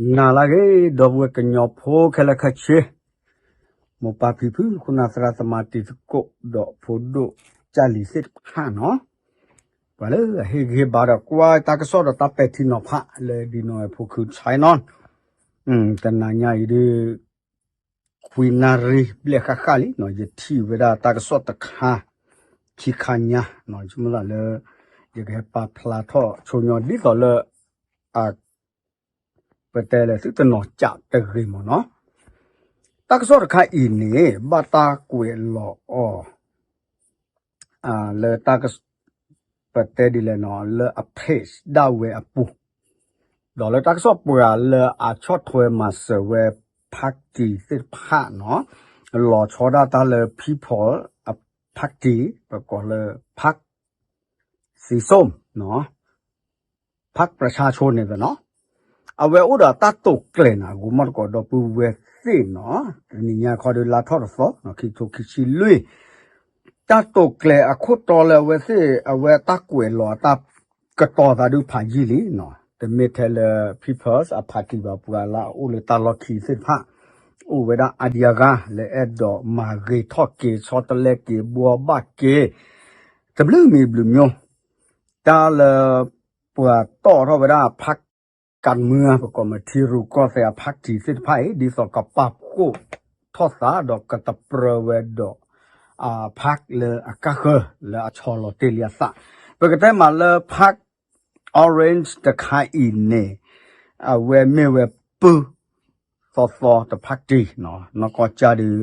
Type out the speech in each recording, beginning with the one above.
နၤလၢအဂ့ၤ ဒီပုၢ်ဝဲၢ်ကညီဖိခဲလၢာ်ခဲဆ့, မိၢ်ပၢ်ဖံဖု ခိၣ်နၢ်သရၣ်သမါတံၤသကိး ဒီးဖိဒိၣ်ကၢ်လံၤသ့ၣ်တဖၣ်နီၤ, ပှၤလၢအဟ့ၣ်ဂံၢ်ဟ့ၣ်ဘါဒီးကွၢ်တၢ်ကစီၣ်ဒီးတၢ်ပဲာ်ထံနီၤဖးလၢ ဒီနွဲၣ်ဖိခု Channel, တနၤညါအံၤဒုး ခွံနၣ်ရံၣ်ဘျဲၣ်ဃၣ်ဃၣ်လံနီၤ, ယထံၣ်ဝဲဒၣ်တၢ်ကစီၣ်တခါ ခံခါညါနီၤ, ယဆိကမိၣ်သးလၢ ယကဟဲပာ်ဖျါထီၣ်ဆိညီဒ်သိးလၢ အ ပတဲလၢသုတနီၤစးတဂ့ၤမ့ၢ်နီၤ. တၢ်ကစီၣ်တခါအံၤန့ၣ် ဘၣ်တၢ်ကွဲးလီၤအီၤ လၢတၢ်က ပတဲဒ်လဲၣ်နီၤ လၢအ page ဒၣ်ဝဲအပူၤ, ဒီးလၢတၢ်ကစီၣ်ပှၤလၢအဆီၣ်ထွဲမၤစၢၤဝဲ party သ့ၣ်တဖၣ်နီၤ, လီၤဆီဒၣ်တၢ်လၢ People အ party ပကိးလၢ park သံစိၣ် park ပရၢဆါဆိန့ၣ်နီၤ, အဝဲအိၣ်ဒီးတၢ်တိာ်ကျဲၤနီၤ, အဂီၢ်မီၢ်တကိးဒီပုၢ်ဝဲၢ်သ့ၣ်နီၤ, တနံၤညါခီဒုးလါထီၣ်တသီ ခံထိခံဆံလွံၢ်, တၢ်တိာ်ကျဲၤအခိၣ်တီလၢအဝဲသ့ၣ် အဝဲတၢ်ကွဲးလီၤအတၢ်ကတီၤသးဒုးဖးယံာ်လံနီၤ, တမ့ၢ်ထဲလၢ People's အ party ဘၣ်, ပှၤလၢအအိၣ်လၢတၢ်လီၢ်ခံသ့ၣ်တဖၣ် အိၣ်ဝဲဒၣ်အါဒံအါဂၤ လၢအဲၣ်ဒိးမၤဂ့ၤထီၣ်က့ၤ ဆီတလဲက့ၤ ဘှီဘၣ်က့ၤ တဘျုးမံၤဘျုးမံၤ, တၢ်လၢ ပှၤတီၣ်ထီၣ်ဝဲဒၣ် park ကၣ်မၢ ပကိးမထံရူၢ်ကီၢ်သဲးအ party သ့ၣ်တဖၣ်အံၤ ဒ်သိးကပာ်ဖှိၣ်ထီၣ်သးဒီးကတပြၢဝဲဒီး အ park လၢအကါဃၢၤလၢအဆီလီၤတ့ၢ်လံအသး, ပကတဲမးလၢ park orange တခါအံၤန့ၣ် အဝဲမ့ၢ်ဝဲပုၢ်သီသီတ party နီၤ, နီၢ်ကီၢ်ကၢ်ဒုး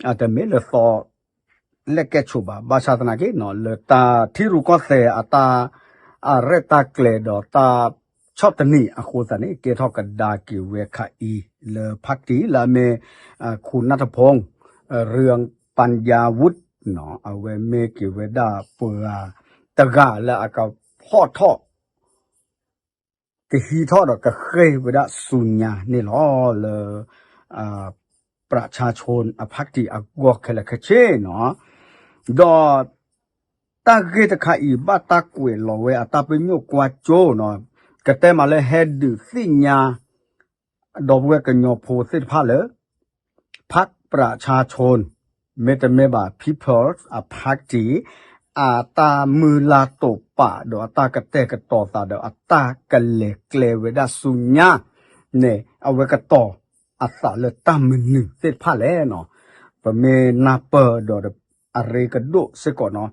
အတမ့ၢ်လၢသီ လဲၣ်ကဲဆိးဘၣ်, ဘၣ်ဆၣ်သနာ်က့နီၤ လၢတၢ်ထံရူၢ်ကီၢ်သဲးအတၢ် အရဲၣ်တၢ်ကျဲၤဒီးတၢ်ဆီၣ်တနံၤအဃိသတးန့ၣ် ကဲထီၣ်ကဒါက့ၤဝဲခါအံၤ လၢ party လၢအမ့ၢ် ခူနၢ်တဖိ ရၢၣ်ပၣ်ယါဝုၣ်နီၤ, အဝဲမ့ၢ်က့ၤဝဲဒၣ်ပှၤတဂၤလၢအကဖီၣ်ထီၣ် ကဟံးထီၣ်ဒီးကဃ့ၢ်ဝဲဒၣ်ဆူညါန့ၣ်လီၤ လၢ ပရၢဆါဆိ အ party အဂီၢ်ခဲလၢာ်ခဲဆ့နီၤ, ဒီး တၢ်ဂ့ၢ်တခါအံၤ ဘၣ်တၢ်ကွဲးလီၤဝဲအတၢ်ပညိၣ်ကွၢ်စိနီၤ, ကတဲမးလၢဟဲဒုးသ့ၣ်ညါ ဒီပုၢ်ဝဲၢ်ကညီဖိသ့ၣ်တဖၣ်လၢ park ပရၢဆါဆိ မ့တမ့ၢ်ဘၣ် People's အ party အတၢ်မုၢ်လၢ်တိာ်ပာ်ဒီးအတၢ်ကတဲာ်ကတီၤသးဒီးအတၢ်ကလဲၤကျဲဝဲဒၣ်ဆူညါန့ၣ် အဝဲကတီၤအသးလၢတၢ်မနုၤသ့ၣ်တဖၣ်လဲၣ်နီၤ, ပမ့ၢ်နၢ်ပၢၢ်ဒီးအရ့ကဒိၣ်စ့ၢ်ကီးနီၤ,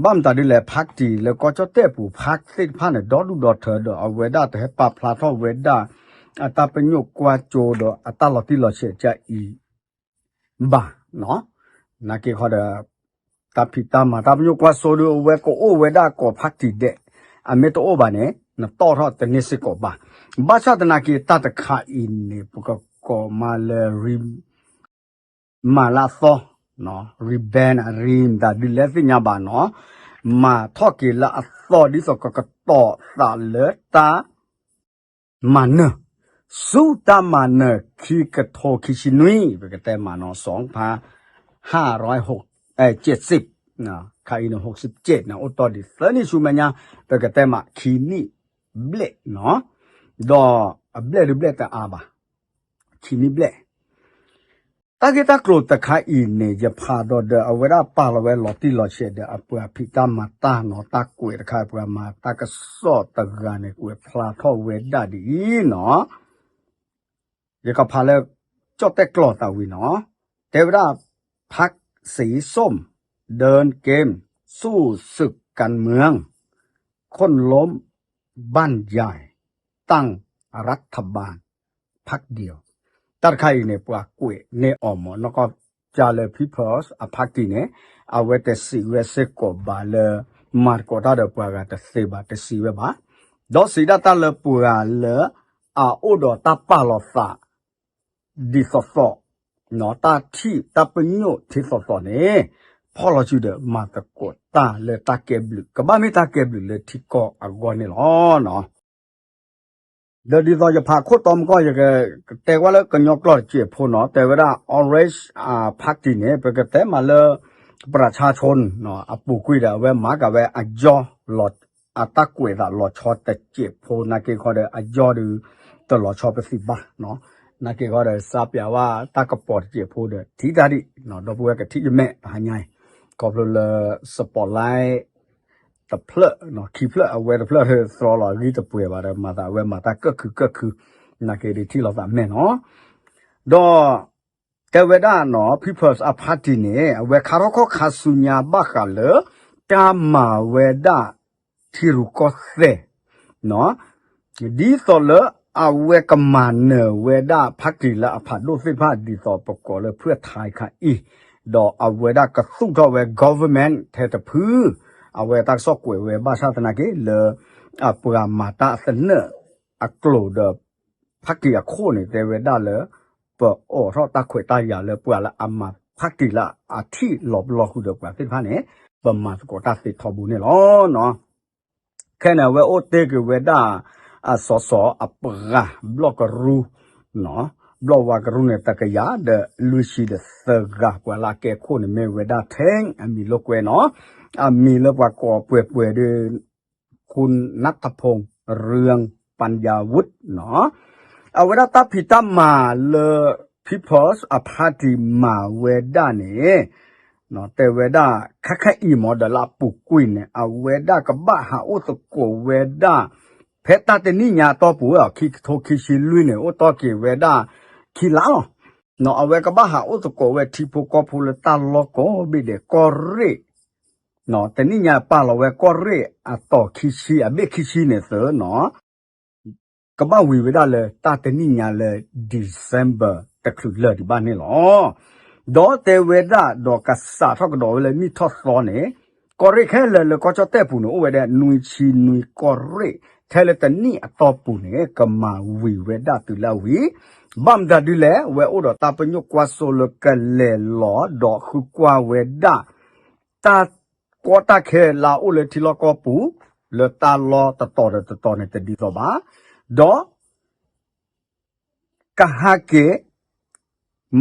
ဘၣ်မတၤဒ်လဲၣ် party လၢကီၢ်ကၠီၣ်တဲၣ်ပူၤ park သ့ၣ်တဖၣ်န့ၣ် ဒီဒူၣ်ဒီထၢဒီးအဝဲဒၣ်တဟဲပာ်ဖျါထီၣ်ဝဲဒၣ် အတၢ်ပညိၣ်ကွၢ်စိဒီးအတၢ်လီၤတံၢ်လီၤဆဲးကအံၤ ဘၣ်နီၤ, နာ်က့ခီဒီး တၢ်ဖံးတၢ်မၤတၢ်ပညိၣ်ကွၢ်စိဒီး အဝဲကအိၣ်ဝဲဒၣ်ကိး party ဒဲး, အမ့ၢ်တအိၣ်ဘၣ်န့ၣ် နတီၣ်ထီၣ်တန့ၢ်စ့ၢ်ကီးဘၣ်, ဘၣ်ဆၣ်သနာ်က့တၢ်တခါအံၤန့ၣ် ပကကိးမးလၢ မၤလၢအသီ, rebrand အရံ မတၤဒ်လဲၣ်သ့ၣ်ညါဘၣ်နီၤ, မၤထီၣ်က့ၤလၢအသီဒ်သိးကကတီၤသးလၢတၢ် မၤနၢၤ, ဆူတၢ်မၤနၢၤခံကထိခံဆံနွံ ပကတဲမးနီၤ စီၤဖး ဟးရၢဟိး ကၠဲးစ့း, ခါအံၤန့ၣ် ဟိးစ့းကၠဲးန့ၣ် အိၣ်တီၢ်ဒံးသၢနံၣ်ဆူမဲာ်ညါ, ပကတဲမးခံနံၣ်ဘျဲၣ်နီၤ, ဒီးအဘျဲၣ်ဒုးဘျဲၣ်တအါဘၣ်, ခံနံၣ်ဘျဲၣ် တၢ်ဂ့ၢ်တၢ်ကျိၤတခါအံၤန့ၣ် ယဖးဒီးဒီးအဝဲဒၣ်ပာ်လီၤဝဲလီၤတံၢ်လီၤဆဲးဒီးအပှၤဖံးတၢ်မၤတၢ်နီၤ, တၢ်ကွဲးတခါ ပှၤမၤတၢ်ကစီၣ်တဂၤန့ၣ် ကွဲးဖျါထီၣ်ဝဲဒၣ်ဒ်အံၤနီၤ, ယကဖးလၢ ကၠီၣ်တဲၣ်ကျိာ်သးဝံၤနီၤ, တဲဝဲဒၣ် พรรคสีส้มเดินเกมสู้ศึกการเมือง โค่นล้มบ้านใหญ่ ตั้งรัฐบาลพรรคเดียว တၢ်တခါအံၤန့ၣ် ပှၤကွဲးန့ၢ်အီၤမး နီၢ်ကီၢ်ကၠၢ်လၢ People's အ party န့ၣ် အဝဲတစံးဝဲစ့ၢ်ကီးဘၣ်လၢ မၤသကိးတၢ်ဒီးပှၤဂၤတသ့ဘၣ် တစံးဝဲဘၣ်, ဒီးစံးဒၣ်တၢ်လၢပှၤဂၤလၢ အအိၣ်ဒီးတၢ်ပာ်လီၤသး ဒ်သိးသိး, တၢ်ထံၣ်တၢ်ပညိၣ်ထံသိးသိးန့ၣ် ဖီၣ်လီၤစုဒီးမၤသကိးတၢ်လၢတၢ်ကဲဘျုး ကဘၣ်မ့ၢ်တၢ်ကဲဘျုးလၢထံကီၢ်အဂီၢ်န့ၣ်လီၤ. ဒီးဒ်သိးယဖးခိၣ်တီမကီၢ် ယကတဲကွၢ်လၢကညီကျိာ်တစဲးဖိနီၤ တဲဝဲဒၣ် Orange Party န့ၣ် ပကတဲမးလၢ ပြၢၡါၡိၣ် အပူၤကွံာ်ဒီး အဝဲမၤကၤဝဲအယီၢ်လီၤ အတၢ်ကွဲးသးလီၤဆီတစဲးဖိ နာ်က့ခီဒီး အယီၢ်ဒုး တလီၤဆီပသံၣ်ဘၣ်နီၤ. နာ်က့ဂီၢ်ဒီး စးပၠးဝဲတၢ်ကပီၤတစဲးဖိဒီး ထံၣ်တၢ်ဒံးနီၤ ဒီပုၢ်ဝဲၢ်ကထံၣ်ယမဲာ်တဟါညါအံၤ ခီဖျိလၢ spotlight တဖျၢၣ်နီၤ ခံဖျၢၣ်အဝဲတဖျၢၣ်သြီလီၤ အဂံၢ်တပှဲၤဘၣ်ဒီး မၤသးအဝဲမၤတၢ်ကၢၣ်ခုကၢၣ်ခု နာ်က့ဒုးထံၣ်လိာ်သးမဲာ်နီၤ. ဒီး တဲဝဲဒၣ်နီၤ People's အ party န့ၣ် အဝဲခါထီၣ်ခီၣ်ခါဆူညါဘၣ်ဃးလၢ တၢ်မၤဝဲဒၣ် ထံရူၢ်ကီၢ်သဲးနီၤ ဒ်သိးလၢအဝဲကမၤနၢၤဝဲဒၣ် party လၢအဖးဒိၣ်သ့ၣ်တဖၣ် ဒ်သိးပကိးလၢ ဖုၣ်ထါခါအံၤ ဒီးအဝဲဒၣ်ကသူၣ်ထီၣ်ဝဲ government ထဲတဖု အဝဲတၢ်ကစီၣ်ကွဲးဝဲဘၣ်ဆၣ်သနာ်က့လၢ အပှၤမၤတၢ်သနၢၣ်အကျိၤဒီး party အခိၣ်န့ၣ် တဲဝဲဒၣ်လၢ ပအိးထီၣ်တၢ်ခွဲးတၢ်ယာ်လၢပှၤလၢအမၤ party လၢအထံၣ်လီၤပလီၢ်ဃုာ်ဒီးပှၤသ့ၣ်တဖၣ်န့ၣ် ပမၤသကိးတၢ်သ့ထီဘိန့ၣ်လီၤ. ခဲန့ၣ် အဝဲအိၣ်တ့ၢ်က့ၤဝဲဒၣ် အစီၤစီၤအပှၤ ဘျီၣ်ကရူၢ် ဘျီၣ်ဝါကရူၢ်န့ၣ် တကယၤဒီးလွံၢ်ဆံဒီးသၢဂၤ ပှၤလၢအကဲခိၣ်န့ၣ် မ့ၢ်ဝဲဒၣ်ထဲအမံၤလိာ်ကွဲနီၤ အမံၤလၢပှၤကိးပှဲၤပှဲၤဒီး ခုနတ်ထဖုန်း ရုံပန်ယၤဝုတ်နီၤ အဝဲဒၣ်တၢ်ဖံးတၢ်မၤလၢ People's အ party မၤဝဲဒၣ်န့ၣ် တဲဝဲဒၣ် ခဲခဲအံၤမ့ၢ်ဒီးလၢအပူၤကွံာ်န့ၣ် အဝဲဒၣ်ကဘၣ်ဟးအိၣ်သကိးဝဲဒၣ် ဖဲတၢ်တနံၣ်ညါအတီၢ်ပူၤ ခံကထိခံဆံလွံၢ်န့ၣ် အိၣ်တီၢ်က့ၤဝဲဒၣ် ခံလါလီၤ. အဝဲကဘၣ်ဟးအိၣ်သကိးဝဲထံဖိကီၢ်ဖိလၢတၢ်လီၢ်ကိးဘ့ၣ်ဒဲး ကီၢ်ရ့ၣ် တနံၣ်ညါပာ်လီၤဝဲကီၢ်ရ့ၣ်အတီၤခံဆံ အဘ့ၣ်ခံဆံန့ၣ်သ့နီၤ ကဘၣ်ဝံၤဝဲဒၣ်လၢတၢ်တနံၣ်ညါလၢ December တချုးလၢာ်ဒံးဘၣ်န့ၣ်လီၤ. ဒီးတဲဝဲဒၣ်ဒီးကစးထီၣ်ကဒီးဝဲလၢနံၣ်ထီၣ်သီန့ၣ် ကီၢ်ရ့ၣ်ခဲလၢာ်လၢကီၢ်ကၠီၣ်တဲၣ်ပူၤန့ၣ် အိၣ်ဝဲဒၣ်နွံဆံနွံကီၢ်ရ့ၣ် ထဲလၢတနံၣ်အတီၢ်ပူၤန့ၣ် ကမၤဝံၤဝဲဒၣ်တုၤလၢအဝံၤ ဘၣ်မတၤဒ်လဲၣ် ဝဲအိၣ်ဒီးတၢ်ပညိၣ်ကွၢ်စိလၢကလဲၤလီၤဒီးဃုကွၢ်ဝဲဒၣ် တၢ်ကီတၢ်ခဲလၢအအိၣ်လၢထံလီၢ်ကီၢ်ပူၤ လၢတၢ်လီၢ်တတီၤဒီးတတီၤန့ၣ်တဒ်သိးဘၣ်, ဒီး ကဟဲက့ၤ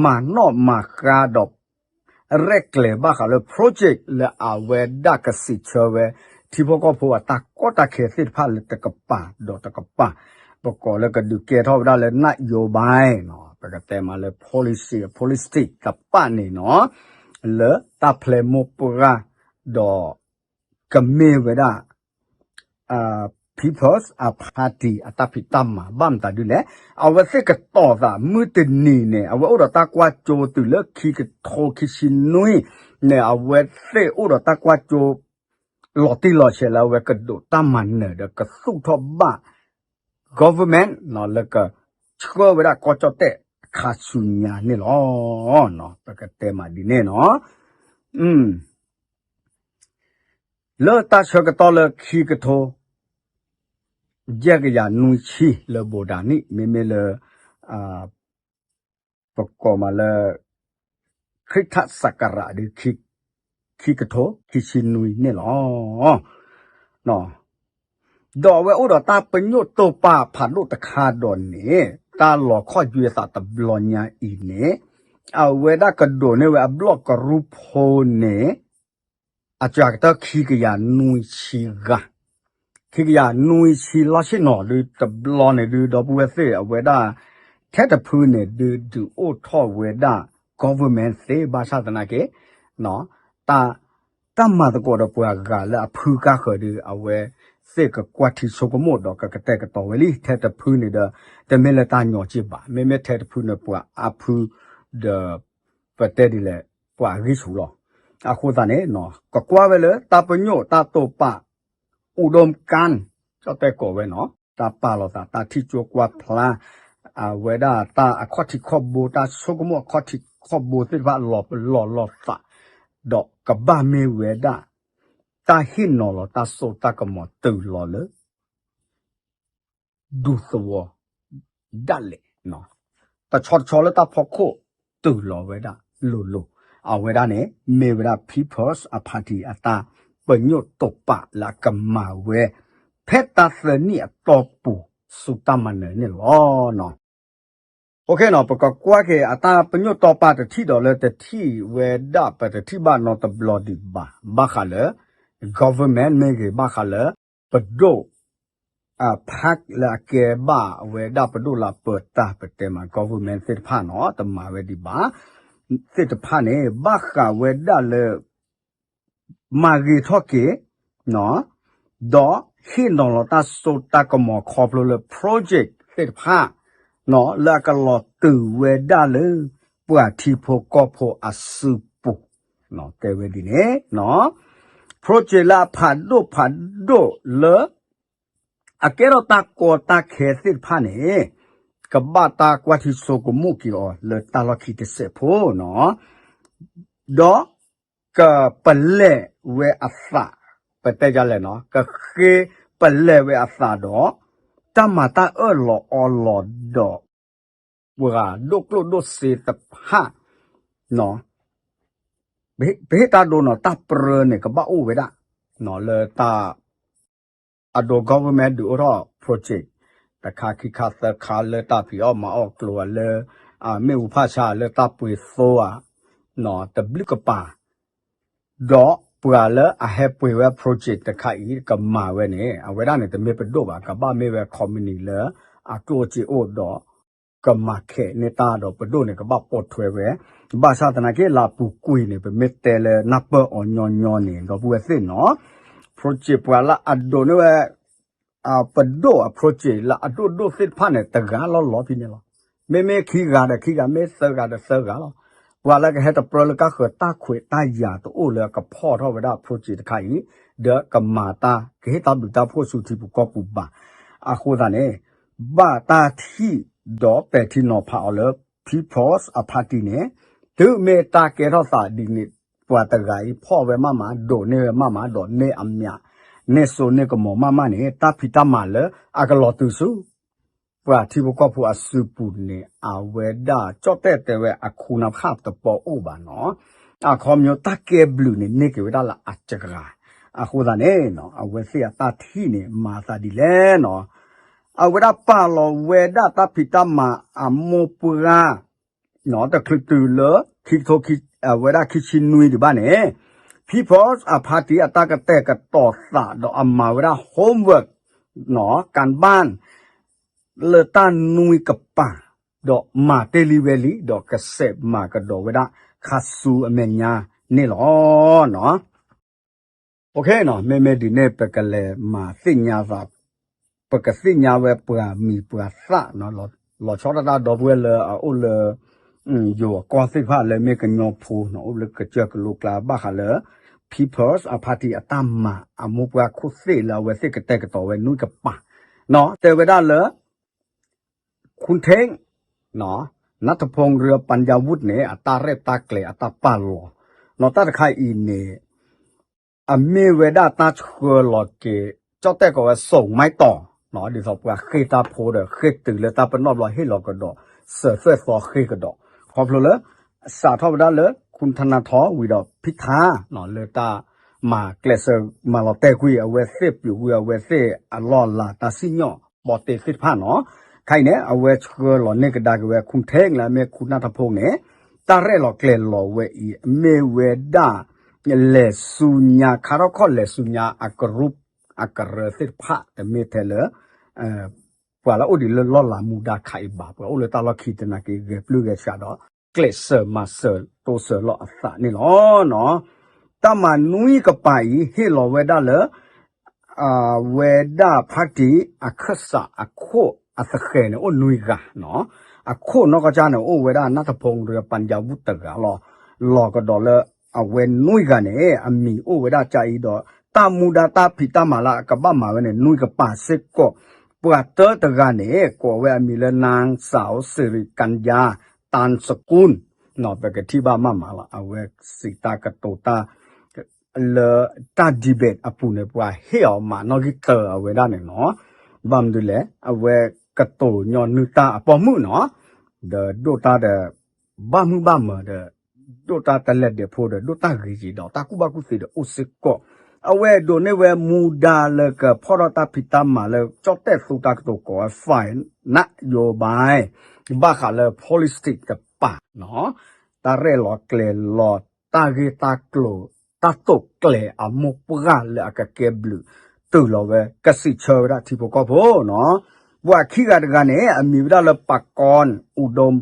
မၤနီၣ်မၤဃါဒီး ရဲၣ်ကျဲၤဘၣ်ဃးလၢ project လၢအဝဲဒၣ်ကစံးဆၢဝဲ ထံဖိကီၢ်ဖိအတၢ်ကီတၢ်ခဲသ့ၣ်တဖၣ်လၢတကပၤဒီးတကပၤ, ပကိးလၢကဒုးကဲထီၣ်ဝဲဒၣ်လၢ နၢ်ယိၤဘၣ်နီၤ, ပကတဲမးလၢ policy policy တပၣ်န့ၣ်နီၤ, လၢတၢ်ဖျဲးမိၢ်ပှၢ်ဒီး ကမ့ၢ်ဝဲဒၣ် People's Party အတၢ်ဖံးတၢ်မၤ ဘၣ်မတၤဒ်လဲၣ်, အဝဲသ့ၣ်ကတီၤသးမုၢ်တနံၤန့ၣ် အဝဲအိၣ်ဒီးတၢ်ကွၢ်ကၠိတုၤလၢခံကထိခံဆံနွံန့ၣ် အဝဲသ့ၣ်အိၣ်ဒီးတၢ်ကွၢ်ကၠိ လီၤတံၢ်လီၤဆဲးလၢအဝဲကဒိးတၢ်မၤနၢၤဒီးကသူၣ်ထီၣ်ဘၣ် government လၢကဆှၢဝဲဒၣ်ကီၢ်ကၠီၣ်တဲၣ်ခါဆူညါန့ၣ်လီၤ. ပကတဲမးဒ်န့ၣ်နီၤ. လၢတၢ်ဆၢကတီၢ်လၢခံကထိ ယဲၢ်ကယၤနွံဆံလၢဘိးဒၤနံၣ် မ့မ့ၢ်လၢ ပကိးမးလၢ ခရံာ်ထးစကရးဒီး ခံကထိခံဆံနွံန့ၣ်လီၤ. ဒီးအဝဲအိၣ်ဒီးတၢ်ပညိၣ်တိာ်ပာ်ဖးဒိၣ်တခါဒီးန့ၣ် တၢ်လီၤခီၣ်ယွဲသးတဘျီညါအံၤန့ၣ် အဝဲဒၣ်ကဒိးန့ၢ်ဝဲအဘျီၣ်ကရူၢ်ဖိန့ၣ် အစှၤကတၢၢ်ခံကယၤနွံဆံဂၤ, ခံကယၤနွံဆံလီၢ်ဆ့ၣ်နီၤဒုး တဘျီန့ၣ်ဒုး ဒီပုၢ်ဝဲၢ်သ့ၣ်အဝဲဒၣ် ထဲတဖုန့ၣ်ဒုး ဒုးအိၣ်ထီၣ်ဝဲဒၣ် government သ့ ဘၣ်ဆၣ်သနာ်က့ တၢ်မၤသကိးဒီးပှၤဂၤလၢအဖုကါဃၢၤဒုး အဝဲသ့ၣ်ကကွၢ်ထံဆိကမိၣ်ဒီးကကတဲာ်ကတီၤဝဲလံ ထဲတဖုန့ၣ်ဒီး တမ့ၢ်လၢတၢ်ညီက့ဘၣ်, မ့မ့ၢ်ထဲတဖုန့ၣ် ပှၤအါဖုဒီး ပတဲဒ်လဲၣ် ပှၤအဂံၢ်ဆူၣ်လီၤ. အဃိသတးန့ၣ် ကကွၢ်ဝဲလၢတၢ်ပညိၣ်တၢ်တိာ်ပာ် အိၣ်ဒိၣ်ကၢၢ် ကၠီၣ်တဲၣ်ကိးဝဲနီၤ တၢ်ပာ်လီၤသး တၢ်ထံၣ်ကၠိကွၢ်ဖျါ အဝဲဒၣ်တၢ်အခီၣ်ထံးခီၣ်ဘိ တၢ်ဆိကမိၣ်အခီၣ်ထံးခီၣ်ဘိသ့ၣ်တဖၣ်လီၤပလီၢ်လီၤသး ဒီးကဘၣ်မ့ၢ်ဝဲဒၣ် တၢ်ဟ့ၣ်နီၤလီၤတၢ်စိတၢ်ကမီၤတုၤလီၤလၢ ဒူသဝီ ဒၣ်လဲာ် တဆီတဆီလၢတၢ်ဖီခိၣ်တုၤလီၤဝဲဒၣ်လိၤလိၤ အဝဲဒၣ်န့ၣ် မ့ၢ်ဝဲဒၣ် People's Party အတၢ်ပညိၣ်တိာ်ပာ်လၢအကမၤဝဲ ဖဲတၢ်သၢနံၣ်အတီၢ်ပူၤ ဆူတၢ်မၤနၢၤန့ၣ်လီၤ. ပကကွၢ်က့ၤအတၢ်ပညိၣ်တိာ်ပာ်တထံၣ်ဒီး လၢတထံၣ်ဝဲဒၣ် ပတထံၣ်ဘၣ်နီတဘျီဒံးဘၣ် ဘၣ်ဃးလၢ government မ့ၢ်ဂ့ၤ ဘၣ်ဃးလၢ ပဒိၣ် park လၢအကဲဘၣ်ဝဲဒၣ်ပဒိၣ်လၢပၢၤတၢ်ပတဲမး government သ့ၣ်တဖၣ်နီၤ တမၤဝဲဒံးဘၣ် သ့ၣ်တဖၣ်န့ၣ် ဘၣ်ဃးဝဲဒၣ်လၢ မၤဂ့ၤထီၣ်က့ၤ ဒီးဟ့ၣ်နီၤလီၤတၢ်စိတၢ်ကမီၤခီဖျိလၢ project သ့ၣ်တဖၣ် လၢအကလီၤတုၤဝဲဒၣ်လၢ ပှၤထံဖိကီၢ်ဖိအစုပူၤ တဲဝဲဒ်န့ၣ် project လၢအဖးဒိၣ်ဖးဒိၣ်လၢ အကဲထီၣ်တၢ်ကီတၢ်ခဲသ့ၣ်တဖၣ်န့ၣ် ကဘၣ်တၢ်ကွၢ်ထံဆိကမိၣ်က့ၤအီၤလၢတၢ်လီၢ်ခံတစဲးဖိနီၤ ဒီးကပလဲၤဝဲအသး ပတဲဒ်လဲၣ်နီၤ ကဃ့ပလဲၤဝဲအသးဒီး တၢ်မၤတၢ်အၢၣ်လီၤအီလီၤဒီး ပှၤဒိၣ်ကျိၣ်ဒိၣ်စ့တဖၣ် ပဟ့ၣ်တၢ်ဒိနီၤ တၢ်ပြၢန့ၣ် ကဘၣ်အိၣ်ဝဲဒၣ် လၢတၢ် အဒိ government ဒုးအိၣ်ထီၣ် project တခါခံခါသၢခါလၢတၢ်ဖံးအီၣ်မၤအီၣ်ကျိၤဧါ လၢမ့ၣ်အူဖးဆါ လၢတၢ်ပှ့ၤသိဧါ တဘျုးကပၤ ဒီးပှၤလၢအဟဲပှ့ၤဝဲ project တခါအံၤ ကမၤဝဲန့ၣ် အဝဲဒၣ်န့ၣ် တမ့ၢ်ပဒိၣ်ဘၣ် ကဘၣ်မ့ၢ်ဝဲ company လၢအကျိၣ်စ့အိၣ်ဒီး ကမၤခဲးန့ၢ်တၢ်ဒီးပဒိၣ်န့ၣ် ကဘၣ်ပိာ်ထွဲဝဲ ဘၣ်ဆၣ်သနာ်က့ လၢအပူၤကွံာ်န့ၣ် ပမ့ၢ်တဲလၢနၢ်ပၢၢ်အီၤညီညီန့ၣ် ဒီပုၢ်ဝဲၢ်သ့ၣ်နီၤ project ပှၤလၢအဒိးန့ၢ်ဝဲ ပဒိၣ်အ project လၢအဒိၣ်ဒိၣ်သ့ၣ်တဖၣ်န့ၣ် တဂၤလီၤလီၤဖဲန့ၣ်လီၤ. မ့မ့ၢ်ခံဂၤဒီးခံဂၤ မ့ၢ်သၢဂၤဒီးသၢဂၤလီၤ. ပှၤလၢကဟဲတပြၢလၢကဃၢၤတၢ်ခွဲးတၢ်ယာ်တအိၣ်လၢကဖီၣ်ထီၣ်ဝဲဒၣ် project တခါအံၤ ဒီးကမၤတၢ် ကဟ့ၣ်တၢ်ဘျုးတၢ်ဖှိၣ်ဆူထံပူၤကီၢ်ပူၤဘၣ်. အဃိသတးန့ၣ် ဘၣ်တၢ်ထံၣ်ဒီးပဲာ်ထံနီၤဖးအီၤလၢ People's Party န့ၣ် တုၤမ့ၢ်တၢ်ကဲထီၣ်သးဒ်န့ၣ် ပှၤတဂၤအံၤဖီၣ်ဝဲမးမး ဒိးန့ၢ်ဝဲမးမး ဒီးန့ၢ်အမျး န့ၢ်စိန့ၢ်ကမီၤမးမးန့ၣ် တၢ်ဖံးတၢ်မၤလၢအကလီၤတုၤဆူ ပှၤထံဖိကီၢ်ဖိအစုပူၤန့ၣ် အဝဲဒၣ်ကၠီၣ်တဲၣ်တဲဝဲအခူနၢ်ဖးတပီၤအိၣ်ဘၣ်နီၤ. အခီပညီတၢ်ကဲဘျုးန့ၣ် န့ၢ်က့ၤဝဲဒၣ်လၢအစှၤ. အဃိသတးန့ၣ် အဝဲသ့ၣ်အတၢ်ထံၣ်န့ၣ် မၤသးဒ်လဲၣ်နီၤ. အဝဲဒၣ်ပာ်လီၤဝဲဒၣ်တၢ်ဖံးတၢ်မၤအမိၢ်ပှၢ် တချုးတုၤလၢ ခံကထိ အဝဲဒၣ်ခံဆံနွံဒံးဘၣ်န့ၣ် People's Party အတၢ်ကတဲာ်ကတီၤသးဒီးအမၤဝဲဒၣ် homework နီၤ ကၣ်ဘၣ် လၢတၢ်နွံကပၤ ဒီးမၤတ့ၢ်လံဝဲလံ ဒီးကစဲးမၤကဒီးဝဲဒၣ်ခါဆူအမဲာ်ညါန့ၣ်လီၤ. OK နီၤ မ့မ့ၢ်ဒ်န့ၣ် ပကလဲၤမၤသ့ၣ်ညါသး ပကသ့ၣ်ညါဝဲပှၤမံၤပှၤသၣ်နီၤ လီၤဆီဒၣ်တၢ်ဒီပုၢ်ဝဲၢ်လၢအအိၣ်လၢ ယိၤအကီၢ်သ့ၣ်တဖၣ်လၢမ့ၢ်ကညီဖိနီၤ အိၣ်လၢကစၢၢ်ကလိကျါဘၣ်ဃးလၢ People's Party အတၢ်မၤအမိၢ်ပှၢ်ခိၣ်သ့ၣ်လၢအဝဲသ့ၣ်ကတဲာ်ကတီၤဝဲနွံကပၤ နီၤ တဲဝဲဒၣ်လၢ ခူၣ်ထ့ၣ် နၢ်ထဖူၣ် ရပၣ်ယါဝုၣ်န့ၣ် အတၢ်ရဲၣ်တၢ်ကျဲၤအတၢ်ပာ်လီၤ နီၤတၢ်တခါအံၤန့ၣ် အမ့ၢ်ဝဲဒၣ်တၢ်ဆှၢလီၤက့ၤ ကၠီၣ်တဲၣ်ကိးဝဲ စိာ်မၢ်တီၤ ဒ်သိးပှၤဃ့ၢ်တၢ်ဖိဒီး ဃ့ၢ်တုၤလၢတၢ်ပနီၣ်ဘျီဟ့ၣ်လီၤကဒီး စၢၤသွဲၣ်သီဃ့ၢ်ကဒီး ခီဖျိလၢ စးထီၣ်ဝဲဒၣ်လၢ ခူၣ်ထနၢ်ထီၣ်ဝံၤဒီး ဖံထါ လၢတၢ်မၤကျဲးစၢးမၤလီၤတဲာ်ကွံာ် အဝဲသ့ၣ်ပျူၤကွံာ် အဝဲသ့ၣ်အလီၢ်အလၤတၢ်စံၣ်ညီၣ်ဘီတ့သ့ၣ်တဖၣ်နီၤ ခဲအံၤန့ၣ် အဝဲဆှၢလီၤန့ၢ်ကဒါက့ၤဝဲ ခူၣ်ထ့ၣ် လၢအမ့ၢ်ခူၣ်နၢ်ထဖူၣ်န့ၣ် တၢ်ရဲၣ်လီၤကျဲၤလီၤဝဲအံၤ အမ့ၢ်ဝဲဒၣ် လဲၤဆူညါ ခါထီၣ်ခီၣ်လဲၤဆူညါအကရူၢ် အကရၢသ့ၣ်တဖၣ် တမ့ၢ်ထဲလၢ ပှၤလၢအိၣ်ဒံးလၢလီၢ်လၤမူဒါခါအံၤဘၣ် ပှၤအိၣ်လၢတၢ်လီၢ်ခံသနာ်က့ ဂဲၤပျုၢ်ဂဲၤဆှးဒီး ကျဲးစၢးမၤစၢၤတိစၢၤလီၤအသးန့ၣ်လီၤ. တၢ်မၤနွံကပၤအံၤ ဟ့ၣ်လီၤဝဲဒၣ်လၢ အဝဲဒၣ် party အခၢၣ်စးအခိၣ်အသဃဲၤန့ၣ် အိၣ်နွံဂၤနီၤ. အခိၣ်နီၢ်ကီၢ်ကၢ်န့ၣ် အိၣ်ဝဲဒၣ် နၢ်ထဖူၣ် ရပၣ်ယါဝုၣ်တဂၤလီၤ. လီၤကဒီးလၢအဝဲနွံဂၤန့ၣ် အမံၤအိၣ်ဝဲဒၣ်ကအံၤဒီး တၢ်မူဒါတၢ်ဖံးတၢ်မၤလၢအကဘၣ်မၤဝဲန့ၣ် နွံကပၤစ့ၢ်ကီး ပှၤတၢတဂၤန့ၣ် ကိးဝဲအမံၤလၢ နၢ်စၢ်စံရံကၣ်ယါ တၢ်စကူၣ် ပကထံၣ်ဘၣ်မးမးလီၤ. အဝဲစံးတၢ်ကတိၤတၢ် လၢတၢ် debate အပူၤန့ၣ် ပှၤဟ့ၣ်အီၤမးနီၣ်ဂံၢ်တၢအဝဲဒၣ်န့ၣ်နီၤ. ဘၣ်မနုၤလဲၣ် အဝဲကတိၤညီနုၢ်တၢ်အပိာ်မုၣ်နီၤ, ဒီးဒိၣ်တၢ်ဒီး ဘၣ်မုၢ်ဘၣ်မၢၤဒီး ဒိၣ်တၢ်တလဲၤဒဲးဖိဒီး ဒိၣ်တၢ်ဂ့ၤက့ၤဒီး တၢ်ကူၣ်ဘၣ်ကူၣ်သ့ဒီးအိၣ်စ့ၢ်ကီး, အဝဲဒိးန့ၢ်ဝဲမူဒါလၢကဖီၣ်ထီၣ်တၢ်ဖံးတၢ်မၤလၢ ကၠီၣ်တဲၣ်သူတၢ်ကတိၤကိးဝဲ finance ယိၤဘၣ် ဘၣ်ဃးလၢ policy တပၤနီၤ, တၢ်ရဲၣ်လီၤကျဲၤလီၤ တၢ်ဂ့ၢ်တၢ်ကျိၤ တၢ်တိာ်ကျဲၤအမိၢ်ပှၢ်လၢအကကဲဘျုး ကဘၣ်တုၤလီၤဝဲ ကစံးဆၢဝဲဒၣ်ထံဖိကီၢ်ဖိနီၤ. ပှၤခံဂၤတဂၤန့ၣ် အမံၤဝဲဒၣ်လၢ ပၢ်ကီၢ် အူဒိၣ်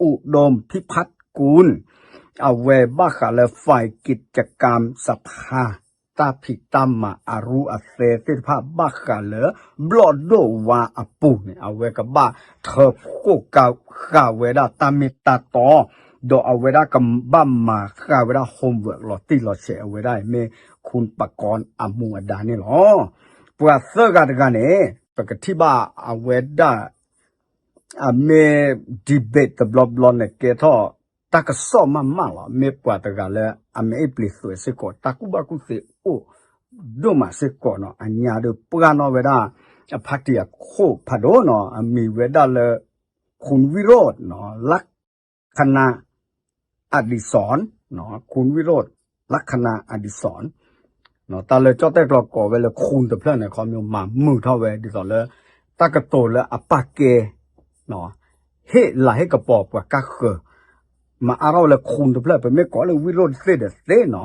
အူဒိၣ်ဖံဖးကူၣ် အဝဲဘၣ်ဃးလၢ ฝ่ายกิจการสภา တၢ်ဖံးတၢ်မၤအရူအသဲသ့ၣ်တဖၣ် ဘၣ်ဃးလၢ ဘျီၣ်ဒိၣ်ဝါအပူၤန့ၣ် အဝဲကဘၣ်ထၢဖှိၣ်ဃာ်ဝဲဒၣ်တၢ်မ့ၢ်တၢ်တီ ဒီးအဝဲဒၣ်ကဘၣ်မၤဃာ်ဝဲဒၣ် homework လီၤတံၢ်လီၤဆဲး အဝဲဒၣ်မ့ၢ် ခူၣ်ပၢ်ကီၢ်အမူအဒါန့ၣ်လီၤ. ပှၤသၢဂၤတဂၤန့ၣ် ပကထံၣ်ဘၣ်အဝဲဒၣ် အမ့ၢ် debate တဘျီဘျီန့ၣ် ကဲထီၣ်တၢ်ကစီၣ်မးမးလီၤ. မ့ၢ်ပှၤတဂၤလၢအမဲာ်အ့ၣ်ပျံၤသွဲးစ့ၢ်ကီး တၢ်ကူၣ်ဘၣ်ကူၣ်သ့အိၣ်ဒိၣ်မးစ့ၢ်ကီးနီၤ. အညါဒီးပှၢ်နီၣ်ဝဲဒၣ် အ party အခိၣ်ဖးဒိၣ်နီၤ. အမံၤဝဲဒၣ်လၢ คุณวิโรจน์ နီၤ ลักษณะอดิศร คุณวิโรจน์ ลักษณะอดิศร တၢ်လၢကၠီၣ်တဲၣ်ကျီကိးဝဲလၢ คุณ တဖျၢၣ်န့ၣ် ခီမ့ၢ်မၤမုာ်ထီၣ်ဝဲ ဒ်သိးလၢ တၢ်ကတိၤလၢအပာ်ကဲ ဟ့ၣ်လၤဟ့ၣ်ကပီၤပှၤကါဃၢၤ မၤအါထီၣ်ဝဲလၢ คุณ တဖျၢၣ် ပမ့ၢ်ကိးလၢ วิโรจน์ သ့ၣ်ဒီးသ့နီၤ.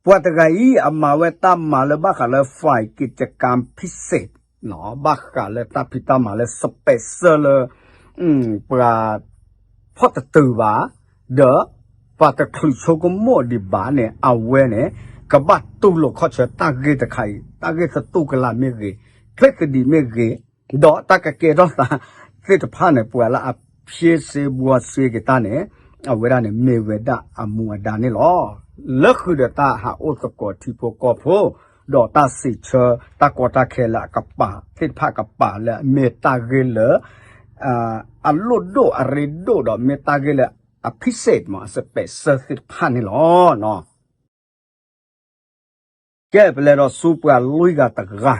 ပှၤတဂၤအံၤ အမၤဝဲတၢ်မၤလၢဘၣ်ဃးလၢ ฝ่ายกิจการพิเศษ နီၤ ဘၣ်ဃးလၢတၢ်ဖံးတၢ်မၤလၢ special လၢ ပှၤ ဖီၣ်တတုၤဘၣ် ဒီး ပှၤတချုးဆိကမိၣ်ဒံးဘၣ်န့ၣ် အဝဲန့ၣ် ကဘၣ်တူၢ်လိာ်ခီၣ်ဆၢတၢ်ဂ့ၢ်တခါအံၤ တၢ်ဂ့ၢ်သတူၢ်ကလာ်မ့ၢ်ဂ့ၤ, ချ့သဒံးမ့ၢ်ဂ့ၤ, ဒီးတၢ်ကကဲထီၣ်သးသ့ၣ်တဖၣ်န့ၣ် ပှၤလၢအဖျ့စ့ဘှီစ့က့ၤတၢ်န့ၣ် အဝဲဒၣ်န့ၣ်မ့ၢ်ဝဲဒၣ်အမူအဒါန့ၣ်လီၤ. လၢဃုာ်ဒီးတၢ်ဟးအိၣ်သကိးထံဖိကီၢ်ဖိ ဒီးတၢ်စံးဆၢတၢ်ကီတၢ်ခဲလၢအကပၤသ့ၣ်တဖၣ်ကပၤလၢအမ့ၢ်တၢ်ဂ့ၢ်လၢ အလိၣ်ဒိၣ်အရ့ဒိၣ်ဒီးမ့ၢ်တၢ်ဂ့ၢ်လၢအ พิเศษ မး အ special သ့ၣ်တဖၣ်န့ၣ်လီၤ. ကဲပလဲၤဒီးဆူပှၤလွံၢ်ဂၤတဂၤ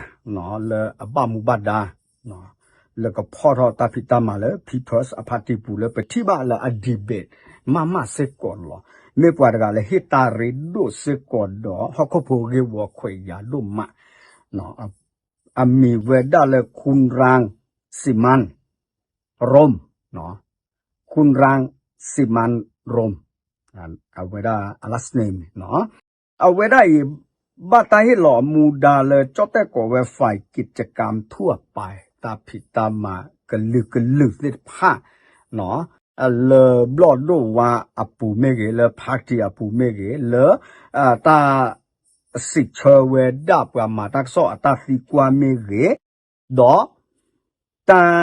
လၢအဘၣ်မူဘၣ်ဒါ လၢကဖီၣ်ထီၣ်တၢ်ဖံးတၢ်မၤလၢ People's အ party ပူၤလၢပထံၣ်ဘၣ်လၢအ debate မးမးစ့ၢ်ကီးလီၤ. မ့ၢ်ပှၤတဂၤလၢဟ့ၣ်တၢ်ရ့ဒိၣ်စ့ၢ်ကီးဒီး ဟီၣ်ခိၣ်ဖိဂ့ၢ်ဝီခွဲးယာ်ဒိၣ်မး အမံၤဝဲဒၣ်လၢ คุณรังสิมันต์ โรม คุณรังสิมันต์ โรม အဝဲဒၣ်အ last name န့ၣ် အဝဲဒၣ်အံၤ ဘၣ်တၢ်ဟ့ၣ်လီၤအမူဒါလၢ ကၠီၣ်တဲၣ်ကိးဝဲ ฝ่ายกิจการทั่วไป တၢ်ဖံးတၢ်မၤကလုာ်ကလုာ်သ့ၣ်တဖၣ် လၢဘျီၣ်ဒိၣ်ဝါအပူၤမ့ၢ်ဂ့ၤ, လၢ party အပူၤမ့ၢ်ဂ့ၤ, လၢ တၢ် စံးဆၢဝဲဒၣ်ပှၤမၤတၢ်ကစီၣ်အတၢ်သံကွၢ်မ့ၢ်ဂ့ၤ, ဒီး တၢ်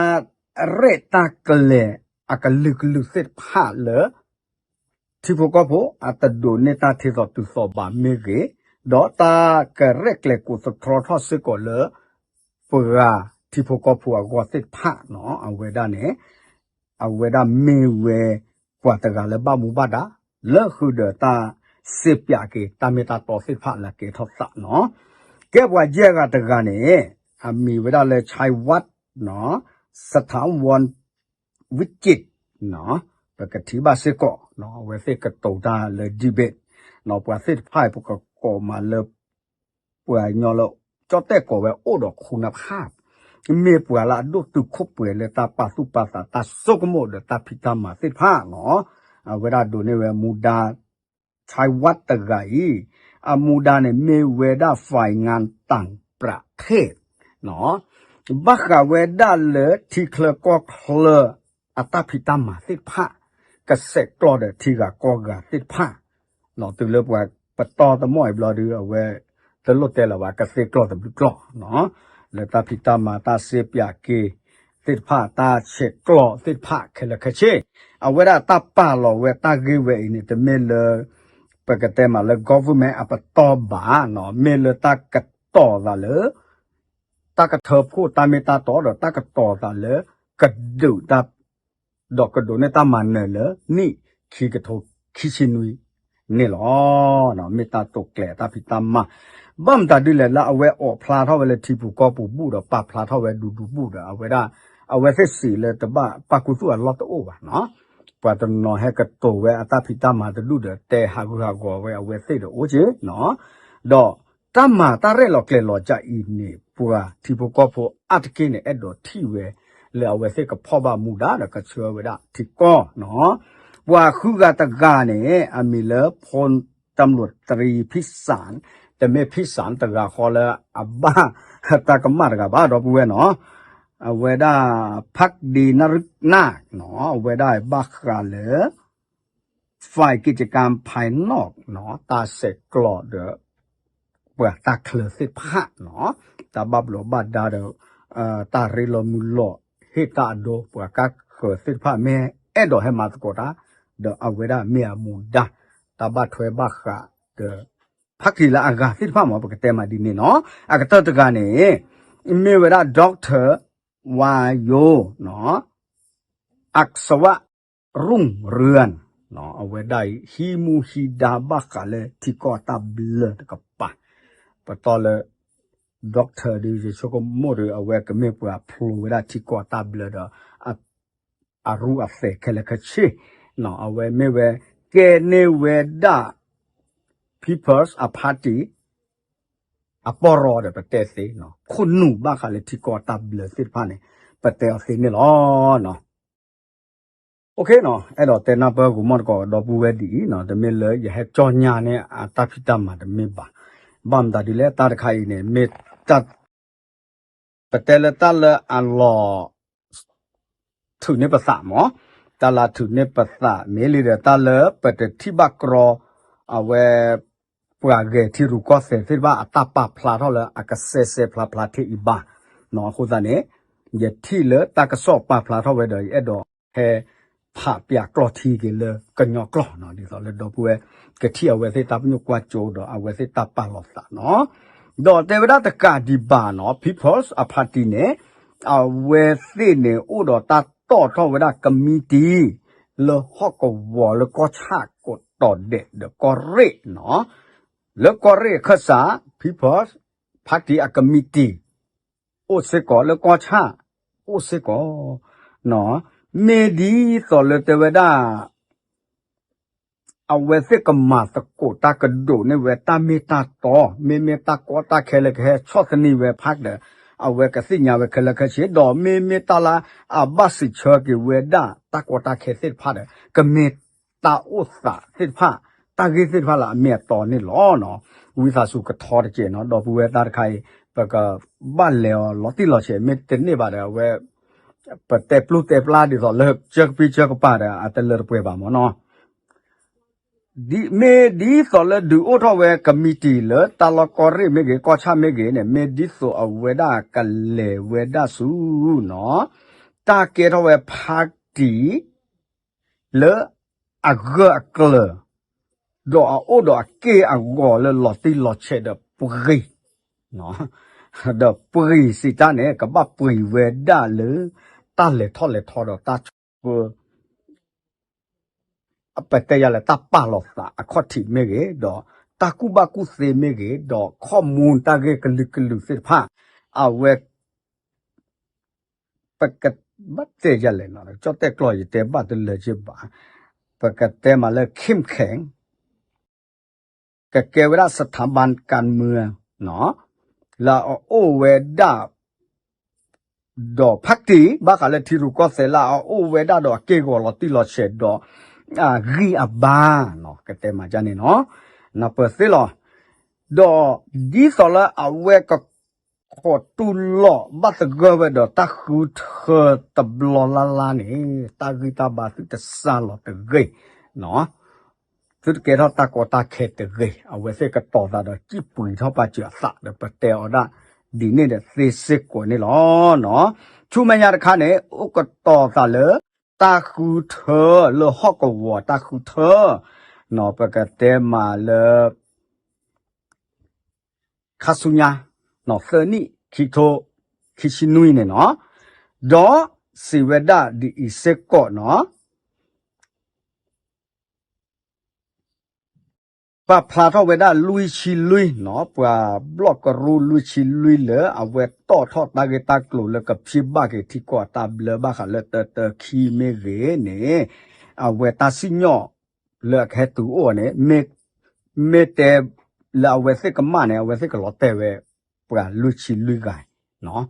ရဲၣ်တၢ်ကျဲၤအကလုာ်ကလုာ်သ့ၣ်တဖၣ်လၢ ထံဖိကီၢ်ဖိအတဒိးန့ၢ်တၢ်ထံသီတုၤသီဘၣ်မ့ၢ်ဂ့ၤ, ဒီးတၢ်ကရဲၣ်ကျဲၤကိးသတြီထီၣ်စ့ၢ်ကီးလၢ ပှၤထံဖိကီၢ်ဖိအဂီၢ်သ့ၣ်တဖၣ်န့ၣ် အဝဲဒၣ်န့ၣ် အဝဲဒၣ်မ့ၢ်ဝဲ ပှၤတဂၤလၢဘၣ်မူဘၣ်ဒါ လၢဃုာ်ဒီးတၢ်စ့ပၠးက့ၤ တၢ်မ့ၢ်တၢ်တီသ့ၣ်တဖၣ်လၢကဲထီၣ်သးန့ၣ်. ကဲပှၤယဲၢ်ဂၤတဂၤန့ၣ် အမံၤဝဲဒၣ်လၢ ชัยวัฒน์ န့ၣ် สถาวรวิจิตร န့ၣ် ပကထံၣ်ဘၣ်စ့ၢ်ကီး အဝဲသ့ၣ်ကတိၤတၢ်လၢ debate န့ၣ် ပှၤသ့ၣ်တဖၣ်အံၤ ပကကိးမးလၢ ပှၤကညီလၢ ကၠီၣ်တဲၣ်ကိးဝဲအိၣ်ဒီး คุณภาพ မ့ၢ်ပှၤလၢအဒိၣ်တုာ်ခိၣ်ပှဲၤလၢတၢ်ပာ်သူၣ်ပာ်သး တၢ်ဆိကမိၣ်ဒီးတၢ်ဖံးတၢ်မၤသ့ၣ်တဖၣ်န့ၣ်. အဝဲဒၣ်ဒိးန့ၢ်ဝဲမူဒါ ชัยวัฒน์ တဂၤအံၤ အမူဒါန့ၣ်မ့ၢ်ဝဲဒၣ် ฝ่ายงานต่างประเทศ န့ၣ် ဘၣ်ဃးဝဲဒၣ်လၢထံချၢကီၢ်ချၢ အတၢ်ဖံးတၢ်မၤသ့ၣ်တဖၣ် ကဆဲးကျိးဒီးထံဂၤကီၢ်ဂၤသ့ၣ်တဖၣ် တုၤလၢပှၤပတီၢ်တမီၢ်အံၤဘျီဒု အဝဲတလိၣ်တဲလၢၤဘၣ် ကသ့ကျိးတဘျုးကျိး လၢတၢ်ဖံးတၢ်မၤတၢ်စ့ပၠးက့ၤသ့ၣ်တဖၣ် တၢ်ဆဲးကျိးသ့ၣ်တဖၣ်ခဲလၢာ်ခဲဆ့ အဝဲဒၣ်တၢ်ပာ်လီၤဝဲတၢ်ဂ့ၢ်ဝဲအံၤန့ၣ် တမ့ၢ်လၢ ပကတဲမးလၢ government အပတီၢ်ဘၣ် မ့ၢ်လၢတၢ်ကတီၤသးလၢ တၢ်ကထၢဖှိၣ်တၢ်မ့ၢ်တၢ်တီဒီးတၢ်ကတီၤသးလၢ ကဒုးတၢ် ဒီးကဒိးန့ၢ်တၢ်မၤနၢၤလၢနံၣ်ခံကထိခံဆံနွံန့ၣ်လီၤ. မ့ၢ်တၢ်တိာ်ကျဲၤတၢ်ဖံးတၢ်မၤ ဘၣ်မတၤဒ်လဲၣ် လၢအဝဲအိးဖျါထီၣ်ဝဲလၢထံပူၤကီၢ်ပူၤဘူၣ်ဒီး ပာ်ဖျါထီၣ်ဝဲဒူဒူဘူၣ်ဒီး အဝဲဒၣ် အဝဲသ့ၣ်စံးလၢတဘၣ်ပာ်ခူသူၣ်အလီၢ်တအိၣ်ဘၣ်န့ၣ်. ပှၤတနီၤဟဲကတိၤဝဲအတၢ်ဖံးတၢ်မၤတဒူၣ်ဒီး တဲဟးဂူာ်ဟးဂီၤဝဲအဝဲသ့ၣ်ဒီးအိၣ်က့ၤန့ၣ်. ဒီးတၢ်မၤတၢ်ရဲၣ်လီၤကျဲၤလီၤကၢ်အံၤန့ၣ် ပှၤထံဖိကီၢ်ဖိအါတက့ၢ်န့ၣ် အဲၣ်ဒိးထံၣ်ဝဲ လၢအဝဲသ့ၣ်ကဖီၣ်ဘၣ်မူဒါဒီးကဆှၢဝဲဒၣ်ထံကီၢ်န့ၣ်. ပှၤဃုဂၤတဂၤန့ၣ် အမံၤလၢ พลตำรวจตรีพิสาร พ တမ့ၢ်ဖံးစးတဂၤဃီလၢအဘၣ်တၢ်ကမၣ်တဂၤဘၣ် ဒီပုၢ်ဝဲၢ်နီၤ, အဝဲဒၣ် ဖးဒံနရနၢ်နီၤ အဝဲဒၣ်ဘၣ်ဃးလၢ ฝ่ายกิจการภายนอกနီၤ တၢ်ဆဲးကျိးဒီး ပှၤတၢ်ချၢသ့ၣ်တဖၣ်နီၤ တၢ်ဘၣ်ဘျီးဘၣ်ဒါဒီး တၢ်ရ့လိာ်မုာ်လိာ် ဟ့ၣ်တၢ်အဒိ ပှၤကါဃၢၤသ့ၣ်တဖၣ် မ့ၢ်အဲၣ်ဒိးဟဲမၤသကိးတၢ် ဒီးအဝဲဒၣ်မ့ၢ်အမူဒါ တၢ်ဘၣ်ထွဲဘၣ်ဃးဒီး ဖးကံလၢအဂၤသ့ၣ်တဖၣ်မ့ၢ် ပကတဲမးဒ်န့ၣ်နီၤ အကတၢၢ်တဂၤန့ၣ် မ့ၢ်ဝဲဒၣ် doctor ဝါယိၤနီၤ အၣ်စဝရူၢ်ရၢၢ် အဝဲဒၣ်အံၤ ဟံးမူဟံးဒါဘၣ်ဃးလၢထံကီၢ်တၢ်ဘျၢတကပၤ ပတီၢ်လၢ doctor ဒီး ယဆိကမိၣ်ဒီး အဝဲကမ့ၢ်ပှၤဖျိဝဲဒၣ်ထံကီၢ်တၢ်ဘျၢဒီး အရူၢ်အသဲးခဲလၢာ်ခဲဆ့ အဝဲမ့ၢ်ဝဲ ကဲန့ၢ်ဝဲဒၣ် People's အ party အပီၢ်ရီဒီး ပတဲသ့ ခိၣ်နူာ်ဘၣ်ဃးလၢထံကီၢ်တၢ်ဘျၢသ့ၣ်တဖၣ်န့ၣ် ပတဲအီၤသ့န့ၣ်လီၤ. OK နီၤ အဲၣ်ဒိးတဲနၢ်ပၢၢ်ဂီၤမီၢ်တကိးဒီပုၢ်ဝဲၢ်ဒ်အံၤနီၤ တမ့ၢ်လၢယဟဲကၠီညါန့ၣ် အတၢ်ဖံးတၢ်မၤတမ့ၢ်ဘၣ်. ဘၣ်မတၤဒ်လဲၣ် တၢ်တခါအံၤန့ၣ် မ့ၢ်တၢ် ပတဲလၢတၢ်လၢအလီၤ ထုးန့ၢ်ပသးမး, တၢ်လၢထုးန့ၢ်ပသး မ့ၢ်လံဒီး တၢ်လၢပတထံၣ်ဘၣ်ကြီ အဝဲ ပှၤဂဲၤထံရူၢ်ကီၢ်သဲးသ့ၣ်တဖၣ် အတၢ်ပာ်ဖျါထီၣ်လၢအကစဲးစဲးဖျါဖျါထံအံၤဘၣ်နီၤ. အဃိသတးန့ၣ် ယထံၣ်လၢတၢ်ကစီၣ်ပာ်ဖျါထီၣ်ဝဲဒီး ယအဲၣ်ဒိးဟဲ ဖးပၠးကျီၢ်ထံက့ၤလၢကညီကျိာ်နီၤ ဒ်သိးလၢဒီပုၢ်ဝဲၢ် ကထံၣ်အဝဲသ့ၣ်တၢ်ပညိၣ်ကွၢ်စိဒီး အဝဲသ့ၣ်တၢ်ပာ်လီၤသးနီၤ. ဒီးတဲဝဲဒၣ်တကးဒံးဘၣ်နီၤ People's အ party န့ၣ် အဝဲသ့ၣ်န့ၣ် အိၣ်ဒီးတၢ်တီၣ်ထီၣ်ဝဲဒၣ် ကမံးတံာ် လၢဟီၣ်ကဝီၤလၢကီၢ်ဆၣ်ကိးတီၤဒဲးဒီးကီၢ်ရ့ၣ်နီၤ. လၢကီၢ်ရ့ၣ်အခၢၣ်စး People's Party အကမံးတံာ် အိၣ်စ့ၢ်ကီး လၢကီၢ်ဆၣ် အိၣ်စ့ၢ်ကီး မ့ၢ်ဒ်သိးလၢတဲဝဲဒၣ် အဝဲသ့ၣ်ကမၤသကိးတၢ်ကဒိးန့ၢ်ဝဲတၢ်မ့ၢ်တၢ်တီ, မ့မ့ၢ်တၢ်ကီတၢ်ခဲလၢကဟဲဆီၣ်သနံးဝဲဖးဒီး အဝဲကသ့ၣ်ညါဝဲခဲလၢာ်ခဲဆ့ဒီး မ့မ့ၢ်တၢ်လၢအဘၣ်စံးဆၢက့ၤဝဲဒၣ်တၢ်ကီတၢ်ခဲသ့ၣ်တဖၣ်ဒီး ကမ့ၢ်တၢ်အိၣ်သးသ့ၣ်တဖၣ် တၢ်ဂ့ၢ်သ့ၣ်တဖၣ်လၢအမ့ၢ်အတီန့ၣ်လီၤ. ဝံသးစူၤကထီတက့ၢ်နီၤ ဒီပုၢ်ဝဲၢ်တၢ်တခါအံၤ ပကဘၣ်လဲၤအီၤလီၤတံၢ်လီၤဆဲး မ့ၢ်တန့ၢ်ဘၣ်ဒီး အဝဲ ပတဲပျိၢ်တဲပျၢ်ဒ်သိးလၢ ကၢကပံကၢကပၤဒီး အတလၢတပှဲၤဘၣ်မ့ၢ်နီၤ. မ့ၢ်ဒ်သိးလၢဒုးအိၣ်ထီၣ်ဝဲကမံးတံာ်လၢတၢ်လီၢ်ကီၢ်ရ့ၣ်မ့ၢ်ဂ့ၤ ကီၢ်ဆၣ်မ့ၢ်ဂ့ၤန့ၣ် မ့ၢ်ဒ်သိးအဝဲဒၣ်ကလဲၤဝဲဒၣ်ဆူနီၤ တၢ်ကဲထီၣ်ဝဲ party လၢအဂၢၢ်အကျၢၤ ဒီးအအိၣ်ဒီးအက့ၢ်အဂီၤလၢလီၤတံၢ်လီၤဆဲးဒီးပှ့ၤ ဒီးပှ့ၤစံးတၢ်န့ၣ် ကဘၣ်ပှ့ၤဝဲဒၣ်လၢ တၢ်လဲၤထီၣ်လဲၤထီဒီးတၢ်ဆိ ပတဲယၤလဲၣ် တၢ်ပာ်လီၤသးအခီၣ်ထံးမ့ၢ်ဂ့ၤ, ဒီးတၢ်ကူၣ်ဘၣ်ကူၣ်သ့မ့ၢ်ဂ့ၤ, ဒီး common တၢ်ဂ့ၢ်ကလုာ်ကလုာ်သ့ၣ်တဖၣ် အဝဲ ပကဘၣ်တဲယၤလဲၣ်နီၤ, ကၠီၣ်တဲၣ်ကျီၢ်ယတဲဘၣ်တလၢာ်က့ဘၣ်, ပကတဲမးလၢ เข้มแข็ง ကကဲဝဲဒၣ် สถาบันการเมือง နီၤ, လၢအအိၣ်ဝဲဒၣ် ဒီး party ဘၣ်ဃးလၢထံရူၢ်ကီၢ်သဲးလၢအအိၣ်ဝဲဒၣ်ဒီးအက့ၢ်အဂီၤလီၤတံၢ်လီၤဆဲးဒီး အဂံၢ်အဘါနီၤ, ကတဲမးဒ်န့ၣ်နီၤ, နၢ်ပၢၢ်သ့လီၤ. ဒီးဒ်သိးလၢအဝဲက ခိးတူၢ်လိာ်ဘၣ်သဂၢၢ်ဝဲဒီးတၢ်ဃုထၢတဘျီလၢ်လၢ်န့ၣ် တၢ်ဂံၢ်တၢ်ဘါသုတစၢ်လီၤတဂ့ၤ, သုတကဲထီၣ်တၢ်ကီတၢ်ခဲတဂ့ၤ, အဝဲသ့ၣ်ကတီၤသးဒီးစံၣ်ပှံၤထီၣ်ပာ်စၢၤအသးဒီး ပတဲအီၤဒၣ်ဒ်န့ၣ်ဒီးသ့စ့ၢ်ကီးန့ၣ်လီၤ. ဆူမဲာ်ညါတခါန့ၣ် အိၣ်ကတီၤသးလၢ တၢ်ဃုထၢလၢဟီၣ်ကဝီၤတၢ်ဃုထၢ, ပကတဲမးလၢ ခါဆူညါ သၢနံၣ် ခံကထိခံဆံနွံန့ၣ်နီၤ, ဒီးစံးဝဲဒၣ်ဒ်အံၤစ့ၢ်ကီးနီၤ, ပာ်ဖျါထီၣ်ဝဲဒၣ်လွံၢ်ဆံလွံၢ်နီၤ, ပှၤဘျီၣ်ကရူၢ်လွံၢ်ဆံလွံၢ်လၢအဝဲတီၣ်ထီၣ်တၢ်ဂ့ၢ်တၢ်ကျိၤလၢကဖံးဘၣ်က့ၤထံကီၢ်အတၢ်ဘျၢဘၣ်ဃးလၢတၢတၢခံမ့ၢ်ဂ့ၤန့ၣ်, အဝဲတၢ်စံၣ်ညီၣ်လၢအကဟဲတုၤအိၣ်န့ၣ် မ့ၢ်တဲလၢအဝဲသ့ၣ်ကမၣ်န့ၣ် အဝဲသ့ၣ်ကလီၤတဲာ်ဝဲ ပှၤလွံၢ်ဆံလွံၢ်ဂၤ,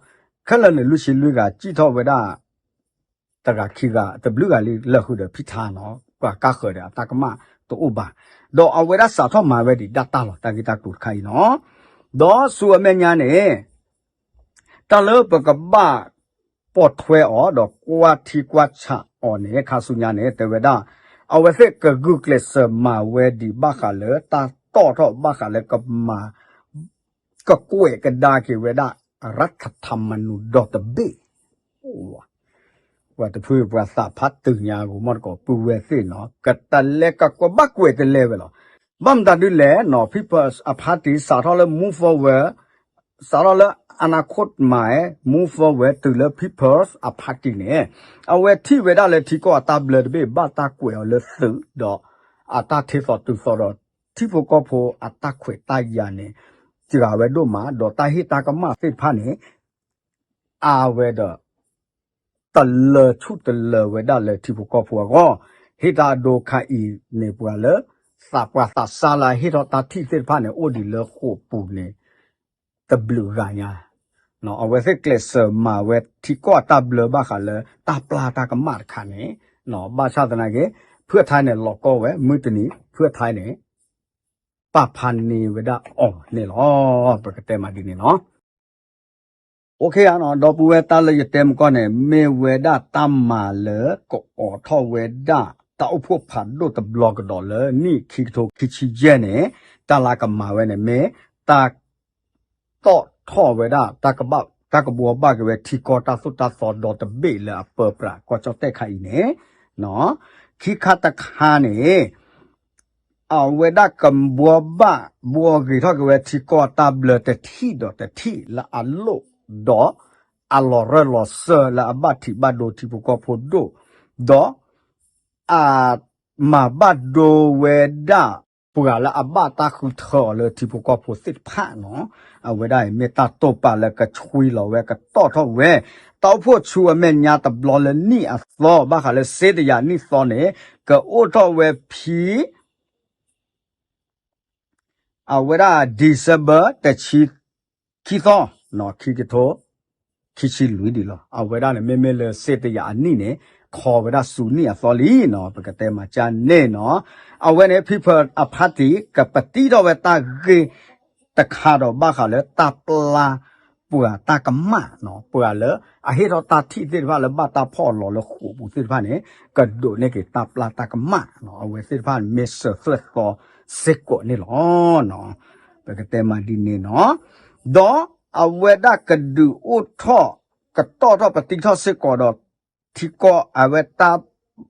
ခဲလၢာ်န့ၣ် လွံၢ်ဆံလွံၢ်ဂၤ စံၣ်ထီၣ်ဝဲဒၣ် တဂၤခံဂၤ တဘျုးဂၤလံ လၢာ်ဃုာ်ဒီးဖံးထါနီၤ, ပှၤကါဃၢၤဒီးအတၢ်ကမၣ် တအိၣ်ဘၣ်. ဒီးအဝဲဒၣ်စးထီၣ်မၤဝဲဒံးဒၣ်တၢ်လီၤ တၢ်ဂ့ၢ်တၢ်ကျိၤတခါအံၤနီၤ. ဒီးဆူအမဲာ်ညါန့ၣ် တၢ်လၢပကဘၣ်ပိာ်ထွဲအီၤဒီးကွၢ်ထံကွၢ်ဆးအီၤန့ၣ် ခါဆူညါန့ၣ် တဲဝဲဒၣ် အဝဲသ့ၣ်ကဂုာ်ကျဲးစၢးမၤဝဲဒံးဘၣ်ဃးလၢတၢ်တီၣ်ထီၣ်ဘၣ်ဃးလၢကမၤ ကကွဲးကဒါက့ၤဝဲဒၣ် ရၢၢ်ထထၢမနူဒီတဘ့ၣ် ပှၤတဖုပှၤသးဖးတုၤညါအဂီၢ်မီၢ်တကိးပုၢ်ဝဲၢ်သ့ၣ်နီၤ ကတလဲကကွဲးဘၣ်ကွဲးတလဲဝဲလီၤ. ဘၣ်မတၤဒ်လဲၣ်နီၤ People's Party စးထီၣ်လၢ Move Forward စးထီၣ်လၢ အနာခိၣ်မၤ Move Forward တုၤလၢ People's Party န့ၣ် အဝဲထံၣ်ဝဲဒၣ်လၢထံကီၢ်အတၢ်ဘျၢတဘ့ၣ် ဘၣ်တၢ်ကွဲးအီၤလၢသုးဒီး အတၢ်ထ့သိးတုၤသိးဒီး ထံဖိကီၢ်ဖိအတၢ်ခွဲးတၢ်ယာ်န့ၣ် စှၤဝဲဒိၣ်မး ဒီးတၢ်ဟ့ၣ်တၢ်ကမၣ်သ့ၣ်တဖၣ်န့ၣ် အါဝဲဒီး တလၢဆူၣ်တလၢဝဲဒၣ်လၢထံဖိကီၢ်ဖိအဂီၢ်, ဟ့ၣ်တၢ်အဒိခါအံၤန့ၣ် ပှၤလၢ သးပှၢ်သးစၢ်လၢအဟ့ၣ်ထီၣ်တၢ်ထံၣ်သ့ၣ်တဖၣ်န့ၣ် အိၣ်ဒံးလၢဃိာ်ပူၤန့ၣ် တဘျုးဂၤညါ, အဝဲသ့ၣ်ကျဲးစၢးမၤဝဲထံကီၢ်အတၢ်ဘျၢဘၣ်ဃးလၢတၢ်ပျၢ်တၢ်ကမၣ်တခါန့ၣ်, ဘၣ်ဆၣ်သနာ်က့ ဖုၣ်ထါန့ၣ် လီၤကီဝဲ မုၢ်တနံၤ ဖုၣ်ထါန့ၣ် ပာ်ဖးန့ၢ်ဝဲဒၣ်အီၤန့ၣ်လီၤ. ပကတဲမးဒ်န့ၣ်နီၤ. အိၣ်ခ့ဧါနီၤ, ဒီပုၢ်ဝဲၢ် တၢ်လၢယတဲမကီၢ်န့ၣ် မ့ၢ်ဝဲဒၣ်တၢ်မၤလၢကအိးထီၣ်ဝဲဒၣ် တၢ်အိၣ်ဖှိၣ်ဖးဒိၣ်တဘျီကဒီးလၢနံၣ်ခံကထိခံဆံယဲၢ်န့ၣ်, တၢ်လၢကမၤဝဲန့ၣ် မ့ၢ်တၢ် တီၣ်ထီၣ်ဝဲဒၣ် တၢ်ကဘှီဘၣ်က့ၤဝဲထံကီၢ်တၢ်သိၣ်တၢ်သီဒီတဘ့ၣ်လၢအပၢပြးကီၢ်ကၠီၣ်တဲၣ်ခါအံၤန့ၣ်, ခံခါတခါန့ၣ် အဝဲဒၣ်ကဘှီဘၣ်ဘှီဂ့ၤထီၣ်က့ၤဝဲထံကီၢ်တၢ်ဘျၢတထံၣ်ဒီးတထံၣ်လၢအလိၣ်ဒီး အလီၤရၢၢ်လီၤစၢၢ်လၢအဘၣ်ထံးဘၣ်ဒိထံဖိကီၢ်ဖိဒိၣ်, ဒီး အမၤဘၣ်ဒိဝဲဒၣ် ပှၤလၢအဘၣ်တၢ်ဃုထၢအီၤလၢထံဖိကီၢ်ဖိသ့ၣ်တဖၣ်နီၤ, အဝဲဒၣ်အံၤမ့ၢ်တၢ်တိာ်ပာ်လၢကဆွံလီၤဝဲကတီၢ်ထီၣ်ဝဲ, တၢ်အိၣ်ဖှိၣ်ဆူအမဲာ်ညါတဘျီလၢနံၣ်အသီ ဘၣ်ဃးလၢစ့တယၤနံၣ်သီန့ၣ် ကအိၣ်ထီၣ်ဝဲဖဲ အဝဲဒၣ် December တဆံခံသီ, ခံကထိ ခံဆံလွံၢ်ဒံးလီၤ. အဝဲဒၣ်န့ၣ် မ့မ့ၢ်လၢစ့တယၤအနံၣ်န့ၣ် ခီဝဲဒၣ်ဆူနံၣ်အသီလံနီၤ, ပကတဲမၤကၢ်န့ၣ်နီၤ. အဝဲန့ၣ် People အ Party ကပတံထီၣ်ဝဲတၢ်ဂ့ၢ်တခါဒီးဘၣ်ဃးလၢတၢ်ပျၢ် ပှၤတၢ်ကမၣ်နီၤ, ပှၤလၢအဟ့ၣ်ထီၣ်တၢ်ထံၣ်သ့ၣ်တဖၣ်လၢဘၣ်တၢ်ဖီၣ်အလီၤလၢဃိာ်ပူၤသ့ၣ်တဖၣ်န့ၣ် ကဒိးန့ၢ်က့ၤတၢ်ပျၢ်တၢ်ကမၣ်နီၤ, အဝဲသ့ၣ်တဖၣ်မ့ၢ်စၢၤသွဲၣ်သီစ့ၢ်ကီးန့ၣ်လီၤ. ပကတဲမၤဒ်န့ၣ်နီၤ. ဒီးအဝဲဒၣ်ကဒုးအိၣ်ထီၣ် ကတီၢ်ထီၣ်ပတံထီၣ်စ့ၢ်ကီးဒီး ထံကီၢ်အဝဲတၢ်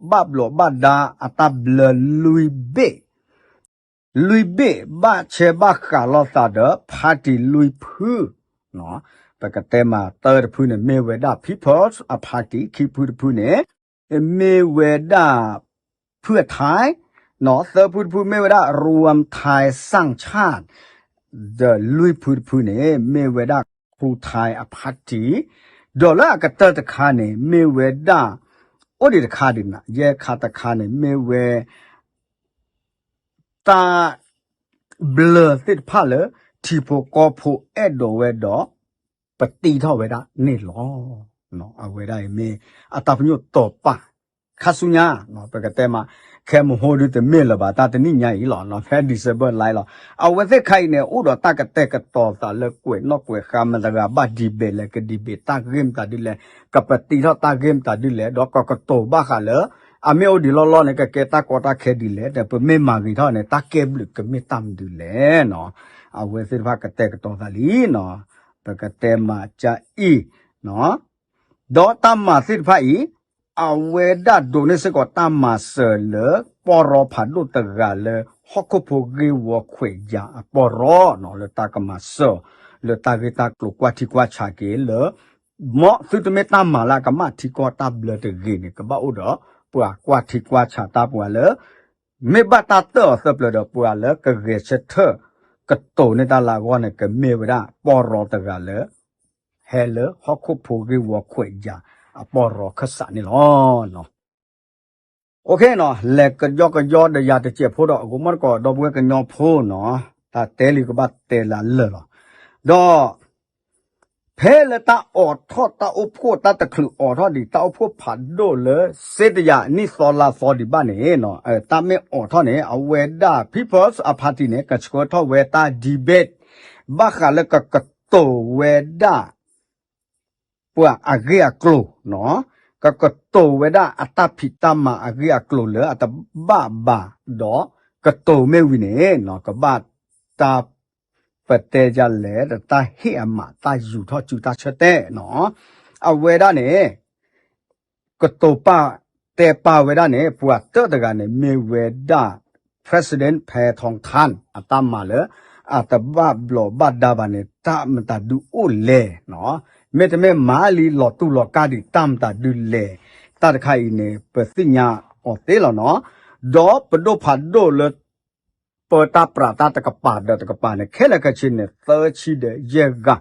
ဘၣ်ဘျီးဘၣ်ဒါအတၢ်ဘျၢလွံၢ်ဘ့ၣ် လွံၢ်ဘ့ၣ်ဘၣ်ဆဲဘၣ်ဃးလိာ်သးဒီး party လွံၢ်ဖု, ပကတဲမၤတၢ်တဖုန့ၣ် မ့ၢ်ဝဲဒၣ် People's အ party, ခံဖုတဖုန့ၣ် မ့ၢ်ဝဲဒၣ် ဖုၣ်ထါ, သၢဖုတဖုမ့ၢ်ဝဲဒၣ် ရူမ်ထါစၣ်ဆၣ်, ဒီးလွံၢ်ဖုတဖုန့ၣ် မ့ၢ်ဝဲဒၣ် ခရူထါအ party, ဒီးလၢအကတၢၢ်တခါန့ၣ် မ့ၢ်ဝဲဒၣ် အိၣ်ဒံးတခါဒံးနၤ, ယဲၢ်ခါတခါန့ၣ် မ့ၢ်ဝဲ တၢ်ဘျၢသ့ၣ်တဖၣ်လၢ ထံဖိကီၢ်ဖိအဲၣ်ဒိးဝဲဒီး ပတံထီၣ်ဝဲဒၣ်န့ၣ်လီၤ. အဝဲဒၣ်အံၤမ့ၢ်အတၢ်ပညိၣ်တီၤပာ် ခါဆူညါ ပကတဲမး ခဲမဟိဒုတမ့ၢ်လၢၤဘၣ် တၢ်တနံၣ်ညါအံၤလီၤ, ဖဲ December လါလီၤ. အဝဲသ့ၣ်ခါအံၤန့ၣ် အိၣ်ဒီးတၢ်ကတဲာ်ကတီၤသးလၢကွဲးနီၣ်ကွဲးဃါ မတၤဂၤဘၣ် debate လဲၣ်, က debate တၢ်ဂ့ၢ်မတၤဒ်လဲၣ်, ကပတံထီၣ်တၢ်ဂ့ၢ်မတၤဒ်လဲၣ်, ဒီးကကတိၤဘၣ်ဃးလၢ အမ့ၢ်အိၣ်ဒံးလီၢ်လီၢ်န့ၣ် ကကဲတၢ်ကီတၢ်ခဲဒ်လဲၣ်, ဒီးပမ့ၢ်မၤဂ့ၤထီၣ်န့ၣ် တၢ်ကဲဘျုးကမ့ၢ်တၢ်မနုၤလဲၣ်နီၤ. အဝဲသ့ၣ်တဖၣ်ကတဲာ်ကတီၤသးလံနီၤ, ပကတဲမၤကၢ်အံၤနီၤ, ဒီးတၢ်မၤသ့ၣ်တဖၣ်အံၤ အဝဲဒၣ်ဒိးန့ၢ်စ့ၢ်ကီးတၢ်မၤစၢၤလၢ ပီၢ်ရီဖးဒိၣ်တဂၤလၢ ဟီၣ်ခိၣ်ဖိဂ့ၢ်ဝီခွဲးယာ်အပီၢ်ရီနီၤ, လၢတၢ်ကမၤစၢၤ လၢတၢ်ဂ့ၢ်တၢ်ကျိၤကွၢ်ထံကွၢ်ဆးက့ၤလၢ မ်သုတမ့ၢ်တၢ်မၤလၢအကမၣ်ထံကီၢ်တၢ်ဘျၢတဂ့ၤန့ၣ် ကဘၣ်အိၣ်ဒီး ပှၤကွၢ်ထံကွၢ်ဆးတၢ်ပှၤလၢ မ့ၢ်ဘၣ်တၢ်တၢၢ်အီၤသၢပျၢၤဒီး ပှၤလၢကဂဲၤဆၢထၢၣ် ကတိၤန့ၢ်တၢ်လၢအဂီၢ်န့ၣ် ကမ့ၢ်ဝဲဒၣ်ပီၢ်ရီတဂၤလၢ ဟဲလၢဟီၣ်ခိၣ်ဖိဂ့ၢ်ဝီခွဲးယာ်အပီၢ်ရီခၢၣ်စးန့ၣ်လီၤ. အိၣ်ခ့နီၤ, လဲၤကယီကယီဒီးယၤတစဲးဖိဒီး အဂီၢ်မီၢ်တကိး ဒီပုၢ်ဝဲၢ်ကညီဖိနီၤ, တၢ်တဲလံကဘၣ်တဲလၢလၢာ်လီၤ. ဒီးဖဲ ဖဲလၢတၢ်အိးထီၣ်တၢ်အိၣ်ဖှိၣ် တၢ်တချုးအိးထီၣ်ဒံး တၢ်အိၣ်ဖှိၣ်ဖးဒိၣ်လၢ စ့တယၤနံၣ်သီလါသီဒံးဘၣ်န့ၣ် တၢ်မ့ၢ်အိးထီၣ်န့ၣ် အဝဲဒၣ် People's Party န့ၣ် ကဆှၢထီၣ်ဝဲတၢ် debate ဘၣ်ဃးလၢကကတိၤဝဲဒၣ် ပှၤအဂ့ၢ်အကျိၤ, ကကတိၤဝဲဒၣ်အတၢ်ဖံးတၢ်မၤအဂ့ၢ်အကျိၤလၢအတဘၣ်ဘၣ်ဒီး ကတိၤမ့ၢ်ဝံၤန့ၣ် ကဘၣ်တၢ် ပတဲဒ်လဲၣ် တၢ်ဟ့ၣ်အမး တၢ်ယူၤထီၣ်စုတၢ်ဆၢတဲာ်နီၤ. အဝဲဒၣ်န့ၣ် ကတိၤပာ်တဲပာ်ဝဲဒၣ်န့ၣ် ပှၤတၢၢ်တဂၤန့ၣ် မ့ၢ်ဝဲဒၣ် President Phe Thanh Than အတၢ်မၤလၢ အတဘၣ်ဘျီးဘၣ်ဒါဘၣ်န့ၣ် တၢ်မတၤဒုအိၣ်လဲၣ်နီၤ. မ့တမ့ၢ်မၤလံလီၤတူၢ်လီၤကာ်ဒံး တၢ်မတၤဒုလဲၣ်. တၢ်တခါအံၤန့ၣ် ပသ့ၣ်ညါအီၤသ့လီၤနီၤ. ဒီးပဒိၣ်ဖးဒိၣ်လၢ ပၢတၢ်ပြးတၢ်တကပၤဒီးတကပၤန့ၣ် ခဲလၢာ်ခဲဆ့န့ၣ် သၢဆံဒီးယဲၢ်ဂၤ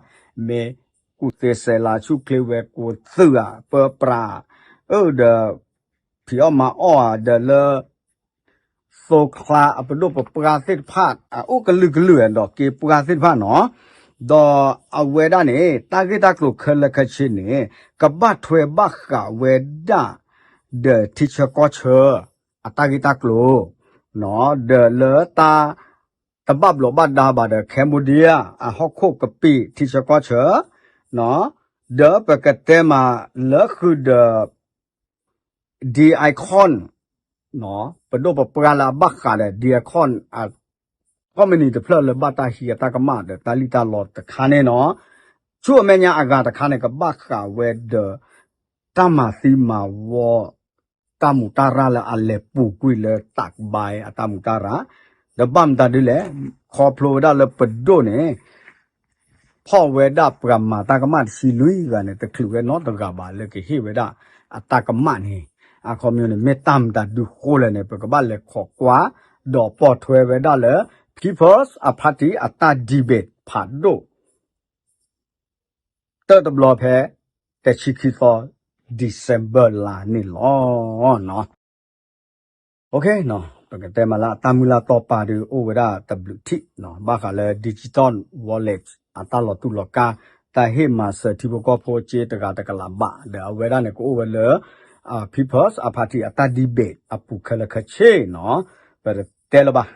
မ့ၢ်ကူၣ်သ့စဲးလၤဆူၣ်ချ့ဝဲကိးသုးဧါ ပၢပြး အၢ ဒီး ဖံးအီၣ်မၤအီၣ်ဧါ ဒီးလၢ သိချါအပဒိၣ်ပပှၢ်သ့ၣ်တဖၣ် အအိၣ်ကလုာ်ကလုာ်ဒီးက့ၤပှၢ်သ့ၣ်တဖၣ်နီၤ. ဒီးအဝဲဒၣ်န့ၣ် တၢ်ဂ့ၢ်တၢ်ကျိၤခဲလၢာ်ခဲဆ့န့ၣ် ကဘၣ်ထွဲဘၣ်ဃးဝဲဒၣ် ဒီးထံဆၢကီၢ်ဆၢ အတၢ်ဂ့ၢ်တၢ်ကျိၤ ဒီးလၢတၢ် တဘၣ်ဘျီးဘၣ်ဒါဘၣ်ဒီး Cambodia အဟီၣ်ခိၣ်ကပံာ်ထံဆၢကီၢ်ဆၢ ဒီးပကတဲမးလၢဃုာ်ဒီး Dicon ပဒိၣ်ပပှၢ်လၢအဘၣ်ဃးဒီး Dicon အcompanyတဖျၢၣ်လၢဘၣ်တၢ်ဟံးအတၢ်ကမၣ်ဒီးတၢ်လံၣ်တၢ်လီတခါန့ၣ်နီၤ. ဆူအမဲာ်ညါအဂၤတခါန့ၣ် ကဘၣ်ဃးဝဲဒီး တၢ်မၤသံမၤဝီ တၢ်မူးတၢ်ရၢ်လၢအလဲၤပူၤကွံာ်လၢတၢ်ကဘါအတၢ်မူးတၢ်ရၢ် ဒီးဘၣ်မတၤဒ်လဲၣ် ခီဖျိဝဲဒၣ်လၢပဒိၣ်န့ၣ် ဖီၣ်ဝဲဒၣ်ပှၤမၤတၢ်ကမၣ်တဆံလွံၢ်ဂၤန့ၣ် တချုးဝဲနီတဂၤဘၣ်လၢကဟ့ၣ်ဝဲဒၣ်အတၢ်ကမၣ်န့ၣ် အခီပညီန့ၣ် မ့ၢ်တၢ်မတၤဒုဃိလဲၣ်န့ၣ် ပကဘၣ်လဲၤခိးကွၢ် ဒီးပိာ်ထွဲဝဲဒၣ်လၢ People's Party အတၢ် debate ဖးဒိၣ် တၢၢ်တဘျီဖဲ တဆံခံသီ December လါန့ၣ်လီၤ. ပကတဲမးလၢအတၢ်မုၢ်လၢ်တီပာ်ဒုးအိၣ်ဝဲဒၣ်တဘျုးထံး ဘၣ်ဃးလၢ digital wallet အတၢ်လီၤတူၢ်လီၤကာ် တၢ်ဟ့ၣ်မၤစၢၤထံဖိကီၢ်ဖိက့တဂၤတကလးဘၣ် ဒီးအဝဲဒၣ်န့ၣ် ကအိၣ်ဝဲလၢ People's Party အတၢ် debate အပူၤခဲလၢာ်ခဲဆ့နီၤ ပတဲလၢၤဘၣ်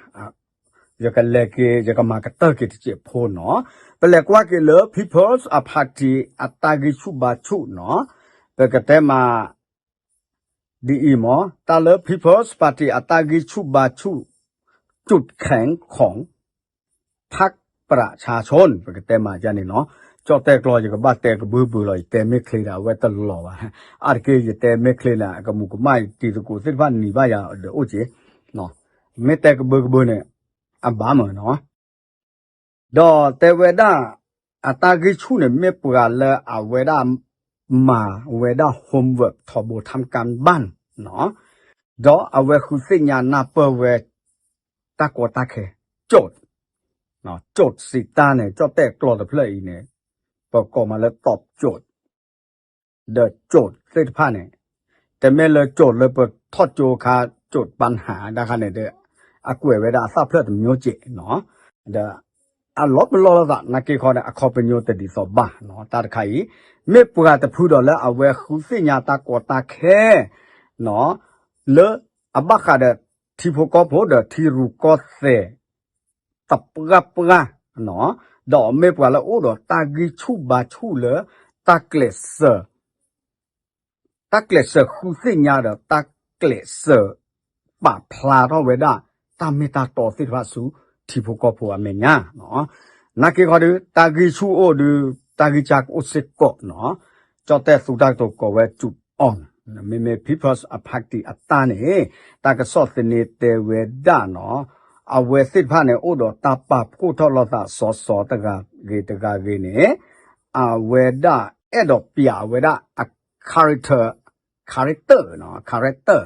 ယကလဲၤက့ၤ ယကမၤကတၢၢ်က့ၤတစဲးဖိနီၤ ပလဲၤကွၢ်က့ၤလၢ People's Party အတၢ်ဂံၢ်ဆူၣ်ဘါဆူၣ်နီၤ ပကတဲမး ဒ်အံၤမ့ၢ် တၢ်လၢ People's Party အတၢ်ဂံၢ်ဆူၣ်ဘါဆူၣ် จุดแข็งของพรรคประชาชน ပကတဲမးယန့ၣ်နီၤ ကၠီၣ်တဲၣ်ကျီ ယကဘၣ်တဲကဘၢကဘၢလီၤ ယတဲမ့ၢ်ချ့ဒီး အဝဲတလီၤဘၣ် အါတက့ၢ်ယတဲမ့ၢ်ချ့န့ၣ် အကမူးကမၣ်တံၤသကိးသ့ၣ်တဖၣ်နံၤဘၣ်ယၤဒီးအိၣ်က့ၤ မ့ၢ်တဲကဘၢကဘၢန့ၣ် အဘၣ်မးနီၤ ဒီးတဲဝဲဒၣ် အတၢ်ဂံၢ်ဆူၣ်န့ၣ် မ့ၢ်ပှၤလၢအဝဲဒၣ် မၤဝဲဒၣ် homework ထီဘိထၣ်ကၣ်ဘၣ်နီၤ ဒီးအဝဲဃုသ့ၣ်ညါနၢ်ပၢၢ်ဝဲ တၢ်ကီတၢ်ခဲ โจทย์ โจทย์ စံးတၢ်န့ၣ် ကၠီၣ်တဲၣ်ကျီတဖျၢၣ်အံၤန့ၣ် ပကိးမးလၢ ตอบโจทย์ ဒီး โจทย์ သ့ၣ်တဖၣ်န့ၣ် တမ့ၢ်လၢ โจทย์ လၢပထီၣ်ကၠိခါ โจทย์ ปัญหา ဒၣ်ခါန့ၣ်ဒီး အကွဲးဝဲဒၣ်အသၣ်ဖျၢၣ်တမျိုးကဲးနီၤ ဒီး အလီၤပလီၢ်လိာ်သး နာ်က့ခီန့ၣ် အခီပညီတဒ်သိးဘၣ်နီၤ တၢ်တခါအံၤ မ့ၢ်ပှၤတဖုဒီးလၢအဝဲဃုသ့ၣ်ညါတၢ်ကီတၢ်ခဲ နီၤ လၢအဘၣ်ဃးဒီး ထံဖိကီၢ်ဖိဒီးထံရူၢ်ကီၢ်သဲး တပှၢ်ပှၢ်နီၤ ဒီးမ့ၢ်ပှၤလၢအိၣ်ဒီးတၢ်ဂံၢ်ဆူၣ်ဘါဆူၣ်လၢ တၢ်ကျဲးစၢး တၢ်ကျဲးစၢးဃုသ့ၣ်ညါဒီးတၢ်ကျဲးစၢး ပာ်ဖျါထီၣ်ဝဲဒၣ် တၢ်မ့ၢ်တၢ်တီသ့ၣ်တဖၣ်ဆူထံဖိကီၢ်ဖိအမဲာ်ညါနီၤ နာ်က့ခီဒီး တၢ်ဂံၢ်ဆူၣ်အိၣ်ဒီး တၢ်ဂံၢ်စၢ်ကအိၣ်စ့ၢ်ကီးနီၤ ကၠီၣ်တဲၣ်သူတၢ်ကတိၤကိးဝဲ จุดอ่อน မ့မ့ၢ် People's Party အတၢ်န့ၣ် တၢ်ကစီၣ်သန့တဲဝဲဒၣ်နီၤ အဝဲသ့ၣ်တဖၣ်န့ၣ် အိၣ်ဒီးတၢ်ပာ်ဖှိၣ်ထီၣ်လိာ်သးစီၤစီၤတဂၤဂ့ၤတဂၤဂ့ၤန့ၣ် အဝဲဒၣ်အဲၣ်ဒိးပျးဝဲဒၣ်အ character character နီၤ character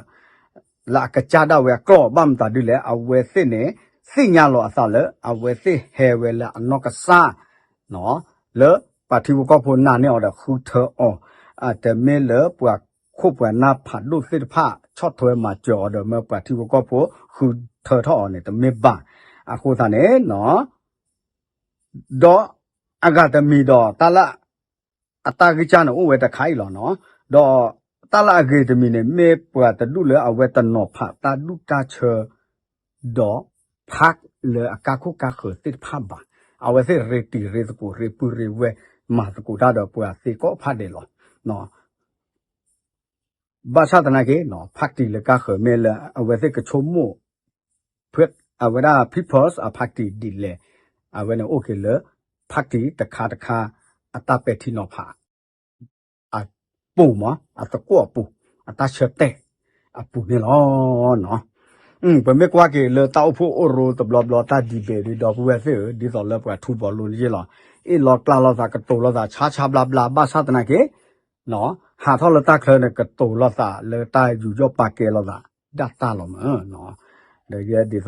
လၢအကစၢ်ဒၣ်ဝဲအကျီၢ်ဘၣ်မတၤဒ်လဲၣ် အဝဲသ့ၣ်န့ၣ် သ့ၣ်ညါလီၤအသးလၢ အဝဲသ့ၣ်ဟဲဝဲလၢအနီၢ်ကစၢ် လၢပှၤထံဖိကီၢ်ဖိနာ်န့ၢ်အီၤဒီးဃုထၢအီၤ အတမ့ၢ်လၢပှၤခိၣ်ပှၤနၢ်ဖးဒိၣ်သ့ၣ်တဖၣ် ဆီၣ်ထွဲမၤစၢၤအီၤဒီးမၢပှၤထံဖိကီၢ်ဖိဃုထၢထီၣ်အီၤန့ၣ် တမ့ၢ်ဘၣ်. အဃိသတးန့ၣ် ဒီးအဂၤတမံၤဒီးတၢ်လၢ အတၢ်ဂံၢ်စၢ်န့ၣ်အိၣ်ဝဲတခါအံၤလီၤနီၤ. ဒီးတၢ်လၢအဂ့ၤတမံၤန့ၣ် မ့ၢ်ပှၤတဒူၣ်လၢအဝဲတနီၤဖးတၢ်ဒူၣ်တၢ်ဆၢ ဒီး park လၢအကါခိၣ်ကါဃၢၤသ့ၣ်တဖၣ်ဘၣ်. အဝဲသ့ၣ်ရ့တံၤရ့သကိးရ့ပုၢ်ရ့ဝဲၢ် မၤသကိးတၢ်ဒီးပှၤသ့ကိးဖးဒဲးလီၤ. ဘၣ်ဆၣ်သနာ်က့ party လၢကါဃၢၤမ့ၢ်လၢအဝဲသ့ၣ်ကဆိကမိၣ် အဝဲဒၣ် People's အ party ဒ်လဲၣ်, အဝဲန့ၣ်အိၣ်က့ၤလၢ party တခါတခါ အတၢ်ပဲာ်ထံနီၤဖး အပူၤမး အသကိးအပူၤ အတၢ်ဆၢတဲာ်အပူၤန့ၣ်လီၤ. ပမ့ၢ်ကွၢ်က့ၤလၢတၢ်အိၣ်ဖှိၣ်အိၣ်ရိတဘျီဘျီတၢ်ဒံးဘဲးဒီး ဒီပုၢ်ဝဲၢ်သ့ၣ်ဧၢ ဒ်သိးလၢပှၤထူဘီလိန့ၣ်ယ့ၢ်လီၤ. အ့ၣ်လိာ်ကျါလိာ်သး ကတိၤလိာ်သး ဆါဆါဘျါဘျါ ဘၣ်ဆၣ်သနာ်က့ ဟးထီၣ်လၢတၢ်ချၢန့ၣ် ကတိၤလိာ်သးလၢတၢ်ယူးယီၣ်ပာ်ကဲလိာ်သး ဒၣ်တၢ်လီၤမး. ဒီးယဲဒ်သိး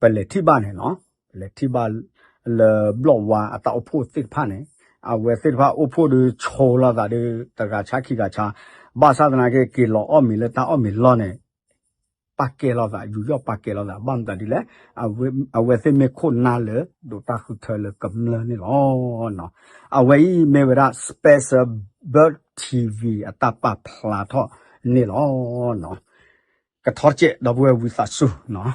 ပလဲၤထံၣ်ဘၣ်န့ၣ်နီၤ, ပလဲၤထံၣ်ဘၣ်လၢဘျီၣ်ဝါအတၢ်အိၣ်ဖှိၣ်သ့ၣ်တဖၣ်န့ၣ်, အဝဲသ့ၣ်တဖၣ်အိၣ်ဖှိၣ်ဒီးဆိလိာ်သးဒီး တဂၤဆါခံဂၤဆါ, ဘၣ်ဆၣ်သနာ်က့ က့ၤလီၤအီၣ်မ့ၤလၢတၢ်အီၣ်မ့ၤလီၢ်န့ၣ် ပာ်ကဲလိာ်သး ယူးယီၣ်ပာ်ကဲလိာ်သး ဘၣ်မတၤဒ်လဲၣ်, အဝဲသ့ၣ်မ့ၢ်ခိၣ်နၢ်လၢ ဒိးတၢ်ဃုထၢလၢကမျၢၢ်န့ၣ်လီၤ. အဝဲအံၤမ့ၢ်ဝဲဒၣ် Special Bird TV အတၢ်ပာ်ဖျါထီၣ်န့ၣ်လီၤ. ကထီတကဲး ဒီပုၢ်ဝဲၢ်ဝံသးစူၤနီၤ,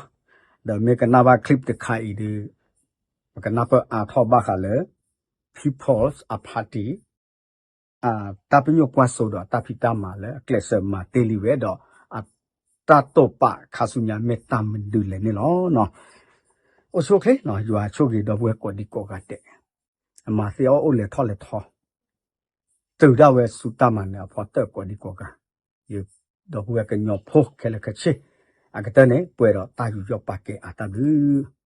ဒီးမ့ၢ်ကနၣ်ဘၣ် clip တခါအံၤဒီး ပကနၢ်ပၢၢ်အါထီၣ်ဘၣ်ဃးလၢ People's အ party တၢ်ပညိၣ်ကွၢ်စိဒီးတၢ်ဖံးတၢ်မၤလၢအကျဲးစၢးမၤတ့ၢ်လံဝဲဒီး အတၢ်တိာ်ပာ်ခါဆူညါမ့ၢ်တၢ်မနုၤလဲၣ်န့ၣ်လီၤ. အိၣ်ဆူၣ်အိၣ်ချ့နီၤ, ယွၤဆိၣ်ဂ့ၤဒီပုၢ်ဝဲၢ်ကိးဒံကိးဂၤဒဲး, အမၤသ့အီၣ်အိၣ်လဲၤထီၣ်လဲၤထီ တုၤဒၣ်ဝဲဆူတၢ်မၤနၢၤအဖီတၢၣ်ကိးဒံကိးဂၤ, ယဒီပုၢ်ဝဲၢ်ကညီဖိခဲလၢာ်ခဲဆ့, အကတၢၢ်န့ၣ် ပှဲၤဒီးတၢ်ယူးယီၣ်ပာ်ကဲအါတၢ်ဘျုး